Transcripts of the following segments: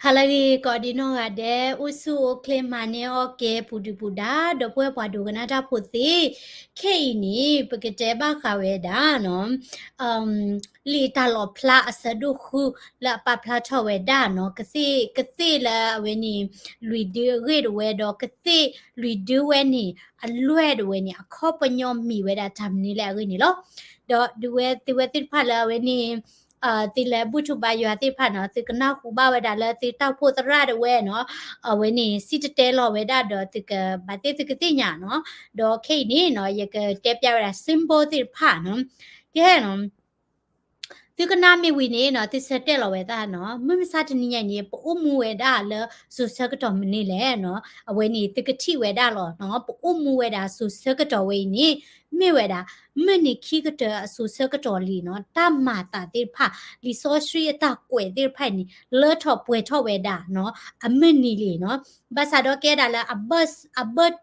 ဟါလၢအဂ့ၤ ကိးဒံနီၢ်ဂၤဒဲး အိၣ်ဆူၣ်အိၣ်ချ့မၤန့ၢ်အီၣ်ကဲ ပူၤဒုၣ်ပူၤဒါ ဒီပုၢ်ဝဲၢ်ပှၤဒိကနၣ်တၢ်ဖိသ့ၣ်, ခဲအံၤန့ၣ် ပကတဲဘၣ်ဃးဝဲဒၣ်နီၤ လံာ်တၢ်လီၣ်ဖျါအဆၢဒိၣ်ဃု လၢအပာ်ဖျါထီၣ်ဝဲဒၣ်နီၤ ကသ့ၣ် ကသ့ၣ်လၢအဝဲန့ၣ် လွံၢ်ဒုအဂ့ၢ်တဝဲ ဒီးကသ့ၣ်လွံၢ်ဒုဝဲန့ၣ် အလွဲၢ်တဝဲန့ၣ် အခီပညီမ့ၢ်ဝဲဒၣ်တၢ်မနုၤလဲၣ်အဂ့ၢ်န့ၣ်လီၤ. ဒီးဒုးဝဲသုဝဲသ့ၣ်တဖၣ်လၢအဝဲန့ၣ် သုလဲၤဘူၣ်ထီၣ်ဘါယွၤသ့ၣ်တဖၣ်နီၤ သုကနၢ်ဟူဘၣ်ဝဲဒၣ်လၢသုတၢ်အိၣ်ဖှိၣ်သရၣ်တဝဲနီၤ အဝဲန့ၣ် စံၣ်တဲၤတဲလီၤဝဲဒၣ်ဒီးသုကဘၣ်သ့ၣ်သုကသ့ၣ်ညါနီၤ. ဒီးခဲအံၤန့ၣ်နီၤ ယကတဲပျးဝဲဒၣ် symbol သ့ၣ်တဖၣ်နီၤ ကဲနီၤ သုကနၣ်မ့ၢ်ဝံၤန့ၣ်နီၤ သုဆၢတဲာ်လီၤဝဲဒၣ်နီၤ မုၢ်မဆါတနံၤညါအံၤန့ၣ် ပအိၣ်မူဝဲဒၣ်လၢစိၤဆၢကတီၢ်မနုၤလဲၣ်နီၤ အဝဲန့ၣ်သုကထံၣ်ဝဲဒၣ်လီၤနီၤ ပအိၣ်မူဝဲဒၣ်စိၤဆၢကတီၢ်ဝဲအံၤန့ၣ် မ့ၢ်ဝဲဒၣ် မုၢ်နံၤခံကတၢၢ်အစိၤဆၢကတီၢ်လံနီၤ တၢ်မၤသးသ့ၣ်တဖၣ် လံာ်စီဆှံအတၢ်ကွဲးသ့ၣ်တဖၣ်အံၤန့ၣ် လၢထီၣ်ပှဲၤထီၣ်ဝဲဒၣ်နီၤ အမုၢ်နံၤလံနီၤ ဘၣ်ဆၣ်ဒီးကဲဒၣ်လၢအဘၢၣ် အဘၢၣ်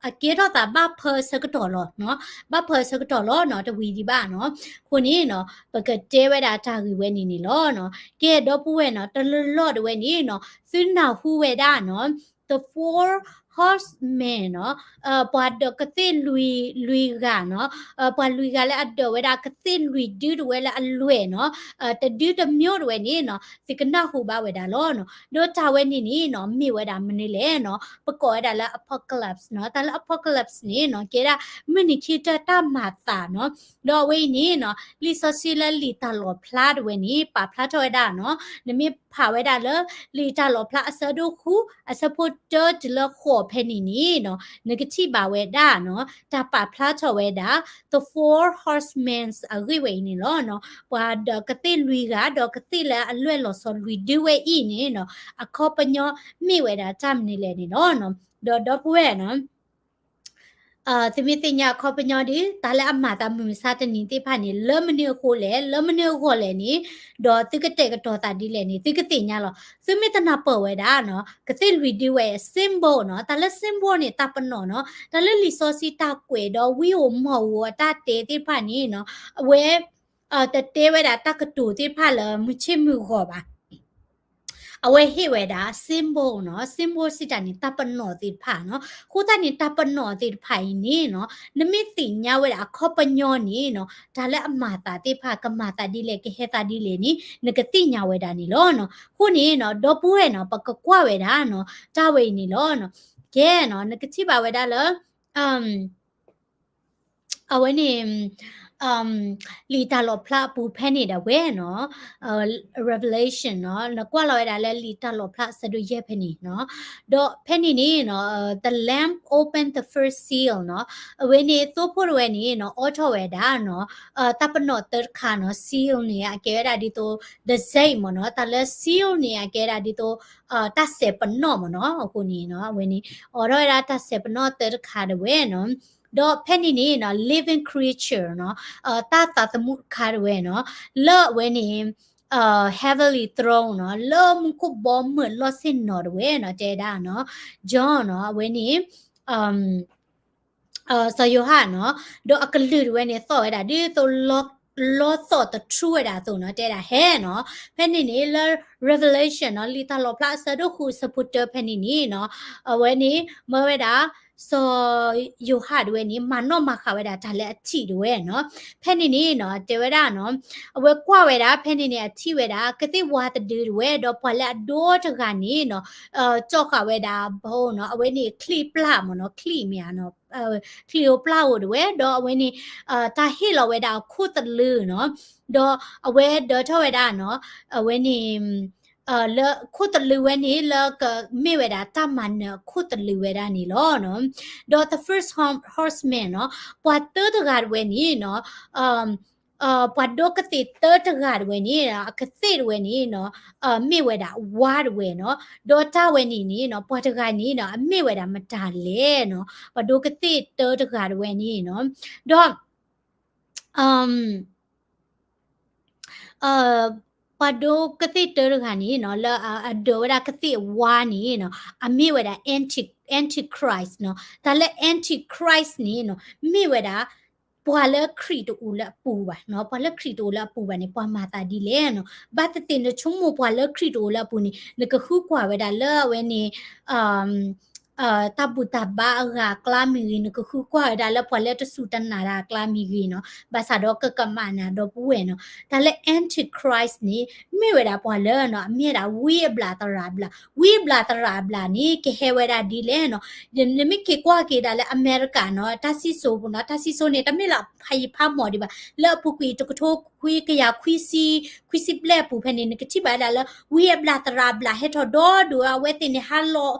အကဲထီၣ်သးဘၣ်ဖၢဆၢကတီၢ်လီၤနီၤ ဘၣ်ဖၢဆၢကတီၢ်လီၤနီၤ တဝံၤဒံးဘၣ်နီၤ. အဃိန့ၣ်နီၤ ပကတဲဝဲဒၣ်တၢ်ဂ့ၢ်ဝဲန့ၣ်န့ၣ်လီၤနီၤ. ကဲဒီပုၢ်ဝဲၢ်နီၤ တလီၢ်လီၢ်တဝဲန့ၣ်နီၤ သုနၢ်ဟူဝဲဒၣ်နီၤ the four horsemen နီၤ ပှၤဒိးကသ့ၣ်လွံၢ် လွံၢ်ဂၤနီၤ ပှၤလွံၢ်ဂၤလၢအဒိးဝဲဒၣ်ကသ့ၣ်လွံၢ်ဒုတဝဲလၢအလွဲၢ်နီၤ တဒုတမျိုးတဝဲန့ၣ်နီၤ သုကနၢ်ဟူဘၣ်ဝဲဒၣ်လီၤနီၤ. ဒီးတၢ်ဝဲန့ၣ်န့ၣ်နီၤ မ့ၢ်ဝဲဒၣ်မနုၤလဲၣ်နီၤ ပကိးဝဲဒၣ်လၢ apocalypse နီၤ တၢ်လၢ apocalypse န့ၣ်နီၤ ကဲဒၣ်မုၢ်နံၤခံကတၢၢ်တၢ်မၤသးနီၤ. ဒီးအဝဲအံၤန့ၣ်နီၤ လံာ်စီဆှံလၢလံာ်တၢ်လီၣ်ဖျါတဝဲန့ၣ် ပာ်ဖျါထီၣ်ဝဲဒၣ်နီၤ နမ့ၢ်ဖးဝဲဒၣ်လၢ လံာ်တၢ်လီၣ်ဖျါအဆၢဒိၣ်ဃု အဆၢဖိတၢတုၤလၢဃိးဖဲန့ၣ်န့ၣ်နီၤ နကထံၣ်ဘၣ်ဝဲဒၣ်နီၤ တၢ်ပာ်ဖျါထီၣ်ဝဲဒၣ် the four horsemen အဂ့ၢ်ဝဲအံၤန့ၣ်လီၤနီၤ. ပှၤဒိးကသ့ၣ်လွံၢ်ဂၤ ဒီးကသ့ၣ်လၢအလွဲၢ်လီၤဆီလွံၢ်ဒုဝဲအံၤန့ၣ်နီၤ အခီပညီမ့ၢ်ဝဲဒၣ်တၢ်မနုၤလဲၣ်န့ၣ်လီၤနီၤ. ဒီးဒီပုၢ်ဝဲၢ်နီၤ သုမ့ၢ်သ့ၣ်ညါအခီပညီဒီး တၢ်လၢအမၤသးမုၢ်မဆါတနံၤသ့ၣ်တဖၣ်န့ၣ် လၢမနုၤအဃိလဲၣ် လၢမနုၤအဂီၢ်လဲၣ်န့ၣ် ဒီးသုကတဲာ်ကတီၤသးဒ်လဲၣ်န့ၣ် သုကသ့ၣ်ညါလီၤ. သုမ့ၢ်တနၢ်ပၢၢ်ဝဲဒၣ်နီၤ ကသ့ၣ်လွံၢ်ဒုဝဲ symbol နီၤ တၢ်လၢ symbol န့ၣ် တၢ်ပနီၣ်နီၤ တၢ်လၢလံာ်စီဆှံတၢ်ကွဲးဒီးဝံဧိၤမီၢ်ဧိၤအတၢ်တဲသ့ၣ်တဖၣ်န့ၣ်နီၤ အဝဲ တတဲဝဲဒၣ်တၢ်ကတိၤသ့ၣ်တဖၣ်လၢမုၢ်ဆ့ၣ်မုၢ်ဂီၤဘၣ် အဝဲဟ့ၣ်ဝဲဒၣ် symbol နီၤ symbol စံးတၢ်န့ၣ် တၢ်ပနီၣ်သ့ၣ်တဖၣ်နီၤ. အဃိသတးန့ၣ် တၢ်ပနီၣ်သ့ၣ်တဖၣ်အံၤန့ၣ်နီၤ နမ့ၢ်သ့ၣ်ညါဝဲဒၣ်အခီပညီန့ၣ်နီၤ တၢ်လၢအမၤသးသ့ၣ်တဖၣ် ကမၤသးဒ်လဲၣ် ကဟဲသးဒ်လဲၣ်န့ၣ် နကသ့ၣ်ညါဝဲဒၣ်န့ၣ်လီၤနီၤ. အဃိန့ၣ်နီၤ ဒီပုၢ်ဝဲၢ်နီၤ ပကကွၢ်ဝဲဒၣ်နီၤ တၢ်ဝဲအံၤန့ၣ်လီၤနီၤ. ကဲနီၤ နကထံၣ်ဘၣ်ဝဲဒၣ်လၢ အဝဲန့ၣ် လံာ်တၢ်လီၣ်ဖျါအပူၤဖဲန့ၣ်ဒၣ်ဝဲနီၤ Revelation နီၤ နကွၢ်လီၤဝဲဒၣ်လၢလံာ်တၢ်လီၣ်ဖျါအဆၢဒိၣ်ယဲၢ်ဖဲန့ၣ်နီၤ. ဒီးဖဲန့ၣ်န့ၣ်နီၤ the Lamb opened the first seal နီၤ အဝဲန့ၣ်သိဖိတဝဲန့ၣ်နီၤ အိးထီၣ်ဝဲဒၣ်နီၤ တၢ်ပနီၣ်တၢတခါနီၤ seal န့ၣ် အကဲဝဲဒၣ်ဒ်သိး the same မ့ၢ်နီၤ တၢ်လၢ seal န့ၣ် အကဲဝဲဒၣ်ဒ်သိး တၢ်စဲးပနီၣ်မ့ၢ်နီၤ. အဃိန့ၣ်နီၤ အဝဲန့ၣ် အိးထီၣ်ဝဲဒၣ်တၢ်စဲးပနီၣ်တၢတခါတဝဲနီၤ ဒီးဖဲန့ၣ်န့ၣ်နီၤ living creature နီၤ တၢ်သးသမူတခါတဝဲနီၤ လၢအဝဲန့ၣ် heavenly throne နီၤ လၢမူခိၣ်ဘီမုၢ်အလီၢ်ဆ့ၣ်နီၤတဝဲနီၤ တဲဒၣ်နီၤ John နီၤ အဝဲန့ၣ် စီၤယိၤဟၣ်နီၤ ဒီးအကလုၢ်တဝဲန့ၣ် သီၣ်ဝဲဒၣ်ဒ်သိး လီသီၣ်တထူဝဲဒၣ်အသိးနီၤ တဲဒၣ်ဟဲနီၤ. ဖဲန့ၣ်န့ၣ် လၢ Revelation နီၤ လံာ်တၢ်လီၣ်ဖျါအဆၢဒိၣ်ဃုအဆၢဖိတၢဖဲန့ၣ်န့ၣ်နီၤ အဝဲန့ၣ် မၢဝဲဒၣ် စီၤယိၤဟၣ်တဝဲန့ၣ် မၤနီၣ်မၤဃၣ်ဝဲဒၣ်တၢ်လၢအထံၣ်တဝဲနီၤ. ဖဲန့ၣ်န့ၣ်နီၤ တဲဝဲဒၣ်နီၤ အဝဲကွၢ်ဝဲဒၣ် ဖဲန့ၣ်န့ၣ် အထံၣ်ဝဲဒၣ် ကသ့ၣ်ဝါတဒုတဝဲ ဒီးပှၤလၢအဒိတဂၤန့ၣ်နီၤ ကၠီၣ်ဃာ်ဝဲဒၣ်ဘီနီၤ အဝဲန့ၣ်ချံပျၢ်မ့ၢ်နီၤ ချံမ့ၢ်ဧါနီၤ ချံဧိၤပျၢ်ဧိၤတဝဲ ဒီးအဝဲန့ၣ် တၢ်ဟ့ၣ်လီၤဝဲဒၣ်အခိၣ်သလုးနီၤ ဒီးအဝဲဒၢးထီၣ်ဝဲဒၣ်နီၤ အဝဲန့ၣ် လၢခိၣ်သလုးဝဲန့ၣ် လၢကမ့ၢ်ဝဲဒၣ်တၢ်မၤနၢၤအခိၣ်သလုးဝဲဒၣ်န့ၣ်လီၤနီၤ. ဒီး the first horseman နီၤ ပှၤတၢတဂၤတဝဲန့ၣ်နီၤ ပှၤဒိကသ့ၣ်တၢတဂၤတဝဲန့ၣ် အကသ့ၣ်တဝဲန့ၣ်နီၤ မ့ၢ်ဝဲဒၣ်ဝါတဝဲနီၤ. ဒီးတၢ်ဝဲန့ၣ်န့ၣ်နီၤ ပှၤတဂၤန့ၣ်နီၤ အမ့ၢ်ဝဲဒၣ်မတၤလဲၣ်နီၤ ပှၤဒိကသ့ၣ်တၢတဂၤတဝဲန့ၣ်နီၤ ဒီး ပှၤဒိကသ့ၣ်တၢတဂၤန့ၣ်နီၤ လၢအဒၢးဝဲဒၣ်ကသ့ၣ်ဝါန့ၣ်နီၤ အမ့ၢ်ဝဲဒၣ် anti antichrist နီၤ. တၢ်လၢ antichrist န့ၣ်နီၤ မ့ၢ်ဝဲဒၣ် ပှၤလၢခရံာ်တအိၣ်လၢအပူၤဘၣ်နီၤ, ပှၤလၢခရံာ်တအိၣ်လၢအပူၤဘၣ်န့ၣ် ပှၤမၤသးဒ်လဲၣ်နီၤ. ဘၣ်သ့ၣ်သ့ၣ်နဆိကမိၣ်ပှၤလၢခရံာ်တအိၣ်လၢအပူၤန့ၣ် နကဃုကွၢ်ဝဲဒၣ်လၢအဝဲန့ၣ် တၢ်ဘူၣ်တၢ်ဘါအဂၤအကျါမ့ၢ်ဂ့ၤ, နကဃုကွၢ်ဝဲဒၣ်လၢပှၤလၢတစူၢ်တနာ်တၢ်အကျါမ့ၢ်ဂ့ၤနီၤ, ဘၣ်ဆၣ်ဒီးကကမၣ်နၤဒီပုၢ်ဝဲၢ်နီၤ. တၢ်လၢ Antichrist န့ၣ် မ့ၢ်ဝဲဒၣ်ပှၤလၢနီၤ အမ့ၢ်ဝဲဒၣ်ဝံအဘျၣ်သရၣ်ဘျၣ်, ဝံအဘျၣ်သရၣ်ဘျၣ်န့ၣ် ကဟဲဝဲဒၣ်ဒ်လဲၣ်နီၤ. နမ့ၢ်က့ၤကွၢ်က့ၤဒၣ်လၢအမဲရကၤနီၤ တၢ်စံၣ်စိၤပူၤနီၤ, တၢ်စံၣ်စိၤန့ၣ် တမ့ၢ်လၢဖးယံၤဖးမီၢ်ဒံးဘၣ်, လၢအပူၤကွံာ်တကထိခွံကယၤခွံဆံ ခွံဆံဘျဲၣ်အပူၤဖဲန့ၣ် နကထံၣ်ဘၣ်ဝဲဒၣ်လၢ ဝံအဘျၣ်သရၣ်ဘျၣ်ဟဲထီၣ်ဒီဒူၣ် အဝဲသ့ၣ်န့ၣ် ဟး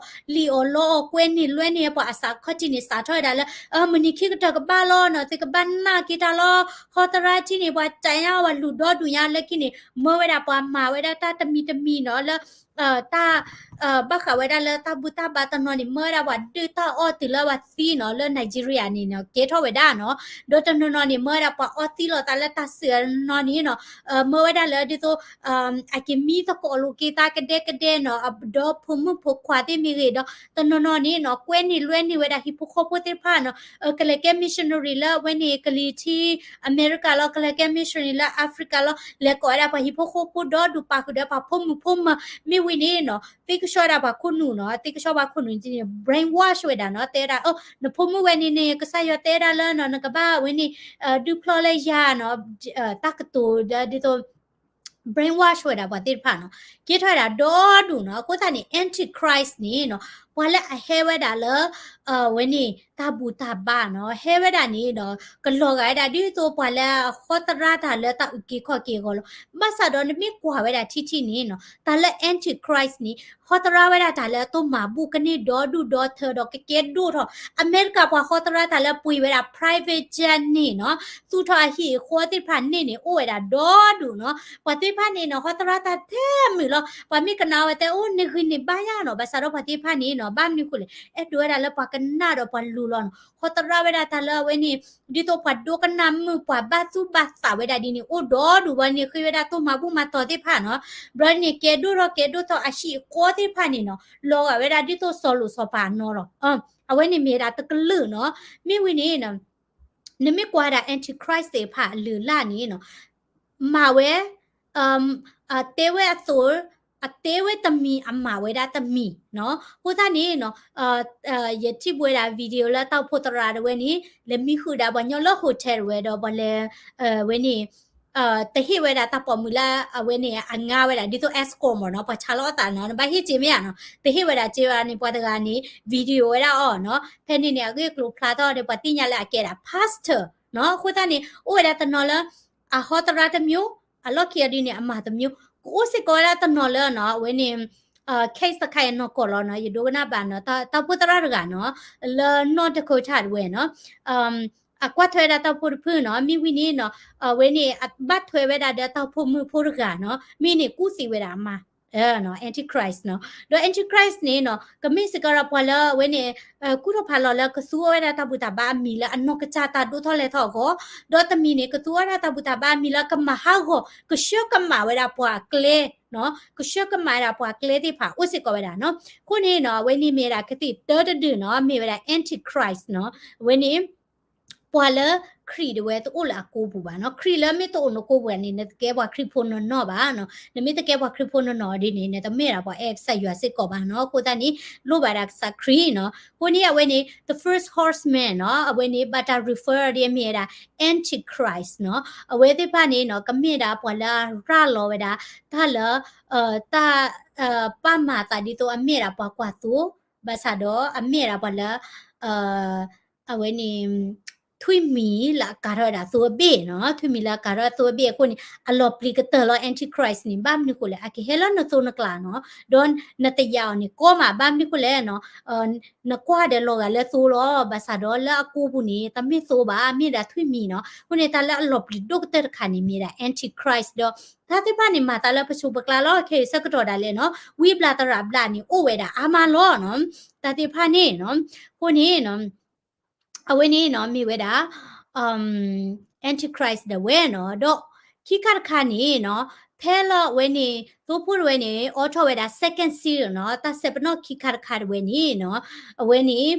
လီၤလံၣ်အီၣ်လီအီၣ် ကွဲန့ၢ်လွဲန့ၢ်ပှၤအစးခီၣ်ထံးန့ၣ် စးထီၣ်ဝဲဒၣ်လၢ မုၢ်နံၤခံကတၢၢ်ကဘၣ်လီၤနီၤ, သုကဘၣ်နာ်က့ၤတၢ်လီၤ. ဟီသရၣ်ထံန့ၣ် ပှၤတၢ်ညါ ပှၤလူၤဒီဒူၣ်ညါလၢခံန့ၣ် မၢဝဲဒၣ်ပှၤမၤဝဲဒၣ်တၢ်တမံၤတမံၤနီၤ လၢ တၢ် ဘၣ်ဃးဝဲဒၣ်လၢတၢ်ဘူၣ်တၢ်ဘါတနီၤန့ၣ် မၢဝဲဒၣ်ပှၤဒုၣ်တၢ်အီၣ်တုၤလၢပှၤသံနီၤ လၢ Nigeria န့ၣ်နီၤ ကဲထီၣ်ဝဲဒၣ်နီၤ. ဒီးတနီၤနီၤန့ၣ် မၢဝဲဒၣ်ပှၤအီသံလိာ်သးလၢတၢ်စၢၤနီၤန့ၣ်နီၤ မၢဝဲဒၣ်လၢဒ်သိး အကမံသကိးလိာ်က့ၤသးကဒဲကဒဲနီၤ, ဒီဖိမုၣ်ဖိခွါသ့ၣ်မ့ၢ်ဂ့ၤ, ဒီးတနီၤနီၤန့ၣ်နီၤ ကွဲန့ၢ်လွဲန့ၢ်ဝဲဒၣ်ဟံၣ်ဖိဃီဖိသ့ၣ်တဖၣ်နီၤ, ကလဲၤကဲ missionary လၢအဝဲန့ၣ် ကလံၤထံး အမဲရကၤလီၤ, ကလဲၤကဲ missionary လၢ Africa လီၤ, လဲၤကိးဝဲဒၣ်ပှၤဟံၣ်ဖိဃီဖိဒီဒူၣ် ပာ်ဃုာ်ဒီးပှၤဖိမုၣ်ဖိမၢၤ, မ့ၢ်ဝံၤန့ၣ်နီၤ သ့ကဆှီဝဲဒၣ်ပှၤခိၣ်နူာ်နီၤ, သ့ကဆှီပှၤခိၣ်နူာ်န့ၣ် brainwash ဝဲဒၣ်နီၤ, တဲဝဲဒၣ် နဖိမုၣ်ဝဲန့ၣ်န့ၣ် ကစၢ်ယွၤတဲဒၣ်လၢနီၤ နကဘၣ်ဝဲန့ၣ် ဒုးဖျီလၢယၤနီၤ, တၢ်ကတိၤဒီးဒ်သိး brainwash ဝဲဒၣ်ပှၤသ့ၣ်တဖၣ်နီၤ, ကဲထီၣ်ဝဲဒၣ်ဒီဒူၣ်နီၤ. အဃိသတးန့ၣ် Antichrist န့ၣ်နီၤ ပှၤလၢအဟဲဝဲဒၣ်လၢ ဝဲန့ၣ် တၢ်ဘူၣ်တၢ်ဘါနီၤ, ဟဲဝဲဒၣ်န့ၣ်ဒီး ကလီၤဂာ်ဝဲဒၣ်ဒ်သိးပှၤလၢအဟီသရၣ်တၢ်လၢတၢ်အုၣ်က့ၤခီၣ်က့ၤအဂီၢ်လီၤ. ဘၣ်ဆၣ်ဒီးနမ့ၢ်ကွၢ်ဝဲဒၣ်ထံထံန့ၣ်နီၤ တၢ်လၢ Antichrist န့ၣ် ဟီသရၣ်ဝဲဒၣ်တၢ်လၢအသိၣ်မၤဘူၣ်ကန့ၢ်ဒီဒူၣ်ဒီထၢဒီးကကဲဒိၣ်ထီၣ်, အမဲရကၤပှၤဟီသရၣ်တၢ်လၢပှ့ၤဝဲဒၣ် private jet န့ၣ်နီၤ, သူၣ်ထီၣ်အဟံၣ်အဃီသ့ၣ်တဖၣ်န့ၣ်န့ၣ် အိၣ်ဝဲဒၣ်ဒီဒူၣ်နီၤ. ပှၤသ့ၣ်တဖၣ်န့ၣ်နီၤ ဟီသရၣ်တၢ်ထဲမုာ်လီၤ, ပှၤမ့ၢ်ကနၣ်ဝဲတဲအိၣ်န့ၣ်ဂ့ၤန့ၣ်ဘၣ်ယါနီၤ, ဘၣ်ဆၣ်ဒီးပှၤသ့ၣ်တဖၣ်န့ၣ်နီၤ ဘၣ်မနုၤဃိလဲၣ် အဲၣ်ဒိးဝဲဒၣ်လၢပှၤကနၣ်ဒီးပှၤလူၤလီၤနီၤ. ဟီသရၣ်ဝဲဒၣ်တၢ်လၢအဝဲန့ၣ် ဒ်သိးပှၤဒိကနၣ်မုာ် ပှၤဘၣ်သူၣ်ဘၣ်သးဝဲဒၣ်ဒ်န့ၣ် အိၣ်ဒီဒူၣ်ဝဲန့ၣ် ဃ့ဝဲဒၣ်သိၣ်မၤဘူၣ်မၤတီၤသ့ၣ်တဖၣ်နီၤ. ဘျီန့ၣ် ကဲဒိၣ်ထီၣ်ကဲဒိၣ်ထီၣ်အဟံၣ်အဃီသ့ၣ်တဖၣ်န့ၣ်နီၤ လီၤဂာ်ဝဲဒၣ်ဒ်သိးစီၤလိၣ်စီၤပၤအနီၤလီၤ. အဝဲန့ၣ်မ့ၢ်ဝဲဒၣ်တကလုာ်နီၤ. မ့ၢ်ဝံၤန့ၣ် နမ့ၢ်ကွၢ်ဒၣ် Antichrist သ့ၣ်တဖၣ်အလုၢ်အလၢ်န့ၣ်နီၤ မၤဝဲ အတဲဝဲအသိး အတဲဝဲတမံၤ အမၤဝဲဒၣ်တမံၤနီၤ. အဃိသတးန့ၣ်နီၤ ယထံၣ်ဘၣ်ဝဲဒၣ် video လၢတၢ်အိၣ်ဖှိၣ်သရၣ်တဝဲန့ၣ် လဲၤမံဃုာ်ဒၣ်ပှၤကညီလၢ hotel တဝဲဒီးပှၤလဲၤ ဝဲန့ၣ် တဟ့ၣ်ဝဲဒၣ်တၢ်ပိာ်မုၣ်လၢအဝဲန့ၣ် အငါဝဲဒၣ် ဒ်သိး escort မ့ၢ်နီၤ, ပှၤဆါလီၤအသးနီၤ, နဘၣ်ဟ့ၣ်စ့မ့ၢ်ဧါနီၤ, တဟ့ၣ်ဝဲဒၣ်စ့ဝဲန့ၣ် ပှၤတဂၤန့ၣ် video ဝဲဒၣ်အီၤနီၤ, ဖဲန့ၣ်န့ၣ် အဂ့ၢ်အကျိၤဖျါထီၣ်ဒီး ပှၤသ့ၣ်ညါလၢအကဲဒၣ် pastor နီၤ. အဃိသတးန့ၣ် အိၣ်ဝဲဒၣ်တနီၤလၢ အဟီသရၣ်တမျိုး, အလီၢ်ခံအီၤဒ်န့ၣ် အမၤတမျိုး, ကအိၣ်စ့ၢ်ကီးဝဲဒၣ်တနီၤလၢနီၤ, အဝဲန့ၣ် case တခါအံၤနီၢ်ကီၢ်လီၤနီၤ, ယဒိကနၣ်ဘၣ်နီၤ, တၢ်အိၣ်ဖှိၣ်သရၣ်တဂၤနီၤ, လၢ North Dakota တဝဲနီၤ အကွၢ်ထွဲဝဲဒၣ်တၢ်အိၣ်ဖှိၣ်တဖုနီၤ, မ့ၢ်ဝံၤန့ၣ်နီၤ, အဝဲန့ၣ် အဘၣ်ထွဲဝဲဒၣ်ဒီးတၢ်အိၣ်ဖှိၣ်မုၣ်ဖိတဂၤနီၤ, မ့ၢ်န့ၣ်ကူၣ်သံဝဲဒၣ်အမါ, Antichrist နီၤ, ဒီး Antichrist န့ၣ်နီၤ, ကမ့ၢ်စ့ၢ်ကီးဒီးပှၤလၢအဝဲန့ၣ် ကူၣ်ထီၣ်ဖးလီၤလၢကသူအီၤဝဲဒၣ်တၢ်ဘူၣ်တၢ်ဘါအမံၤလၢအနီၢ်ကစၢ် တၢ်ဒိၣ်ထီၣ်လဲၤထီၣ်အဂီၢ်, ဒီးတမံၤန့ၣ် ကသူအီၤဝဲဒၣ်တၢ်ဘူၣ်တၢ်ဘါအမံၤလၢကမၤဟးဂီၤ ကဆှၢကမၣ်ဝဲဒၣ်ပှၤကျဲ ကဆှၢကမၣ်ဝဲဒၣ်ပှၤကျဲသ့ၣ်တဖၣ်အိၣ်စ့ၢ်ကီးဝဲဒၣ်နီၤ. အဃိန့ၣ်နီၤ အဝဲန့ၣ်မ့ၢ်ဝဲဒၣ်ကသံၣ်တၢတဒုနီၤ, မ့ၢ်ဝဲဒၣ် Antichrist နီၤ, အဝဲန့ၣ် ပှၤလၢခရံာ်တဝဲတအိၣ်လၢအကိာ်ပူၤဘၣ်နီၤ. ခရံာ်လၢမ့ၢ်တအိၣ်နကိာ်ပူၤန့ၣ် နတကဲပှၤခရံာ်ဖိနီၢ်နီၢ်ဘၣ်နီၤ. နမ့ၢ်တကဲပှၤခရံာ်ဖိနီၢ်နီၢ်ဒ်န့ၣ် နတမ့ၢ်ဒၣ်ပှၤအဲၣ်ကစၢ်ယွၤစ့ၢ်ကီးဘၣ်နီၤ. အဃိသတးန့ၣ် လိၣ်ဘၣ်ဒၣ်ကစၢ်ခရံာ်နီၤ. အဃိန့ၣ် အဝဲန့ၣ် the first horseman နီၤ, အဝဲန့ၣ် ဘၣ်တၢ် refer ဒ်အမ့ၢ်ဝဲဒၣ် Antichrist နီၤ. အဝဲသ့ၣ်တဖၣ်န့ၣ်နီၤ ကမ့ၢ်ဒၣ်ပှၤလၢအရၤလီၤဝဲဒၣ် တၢ်လၢ တၢ် ပာ်မၤသးဒ်သိးအမ့ၢ်ဒၣ်ပှၤကွၢ်သိ, ဘၣ်ဆၣ်ဒီးအမ့ၢ်ဒၣ်ပှၤလၢ အဝဲန့ၣ် ထွံၣ်မံၤလၢအကၤထီၣ်ဝဲဒၣ်သိအဘ့ၣ်နီၤ, ထွံၣ်မံၤလၢအကၤထီၣ်သိအဘ့ၣ်အဃိန့ၣ် အလီၤပျံၤကတၢၢ်လီၤ Antichrist န့ၣ် ဘၣ်မနုၤဃိလဲၣ် အကဟဲလၢနသိနကျါနီၤ, ဒီးနတယာ်အီၤန့ၣ် ကီမး ဘၣ်မနုၤဃိလဲၣ်နီၤ, နကွၢ်ဒီးလီၤဂာ်လၢသိလီၤ, ဘၣ်ဆၣ်ဒီးလၢအကိာ်ပူၤန့ၣ် တမ့ၢ်သိဘၣ်, မ့ၢ်ဒၣ်ထွံၣ်မံၤနီၤ, အဃိန့ၣ် တၢ်လၢအလီၤပျံၤဒိၣ်ကတၢၢ်တခါန့ၣ် မ့ၢ်ဒၣ် Antichrist ဒီး တၢ်သ့ၣ်တဖၣ်န့ၣ် မၤသးလၢပဆိးပကျါလီၤ, ခဲအံၤဆၢကတီၢ်ဒၣ်လဲာ်နီၤ, ဝံဘျးသရၣ်ဘျးန့ၣ် အိၣ်ဝဲဒၣ်အါမးလီၤနီၤ, တၢ်သ့ၣ်တဖၣ်န့ၣ်နီၤ, အဃိန့ၣ်နီၤ အဝဲန့ၣ်နီၤ မ့ၢ်ဝဲဒၣ် Antichrist ဒၣ်ဝဲနီၤ, ဒီးခံခါတခါန့ၣ်နီၤ, ဖဲလၢအဝဲန့ၣ် သိဖိတဝဲန့ၣ် အိးထီၣ်ဝဲဒၣ် second seal နီၤ, တၢ်စဲးပနီၣ်ခံခါတခါတဝဲန့ၣ်နီၤ, အဝဲန့ၣ်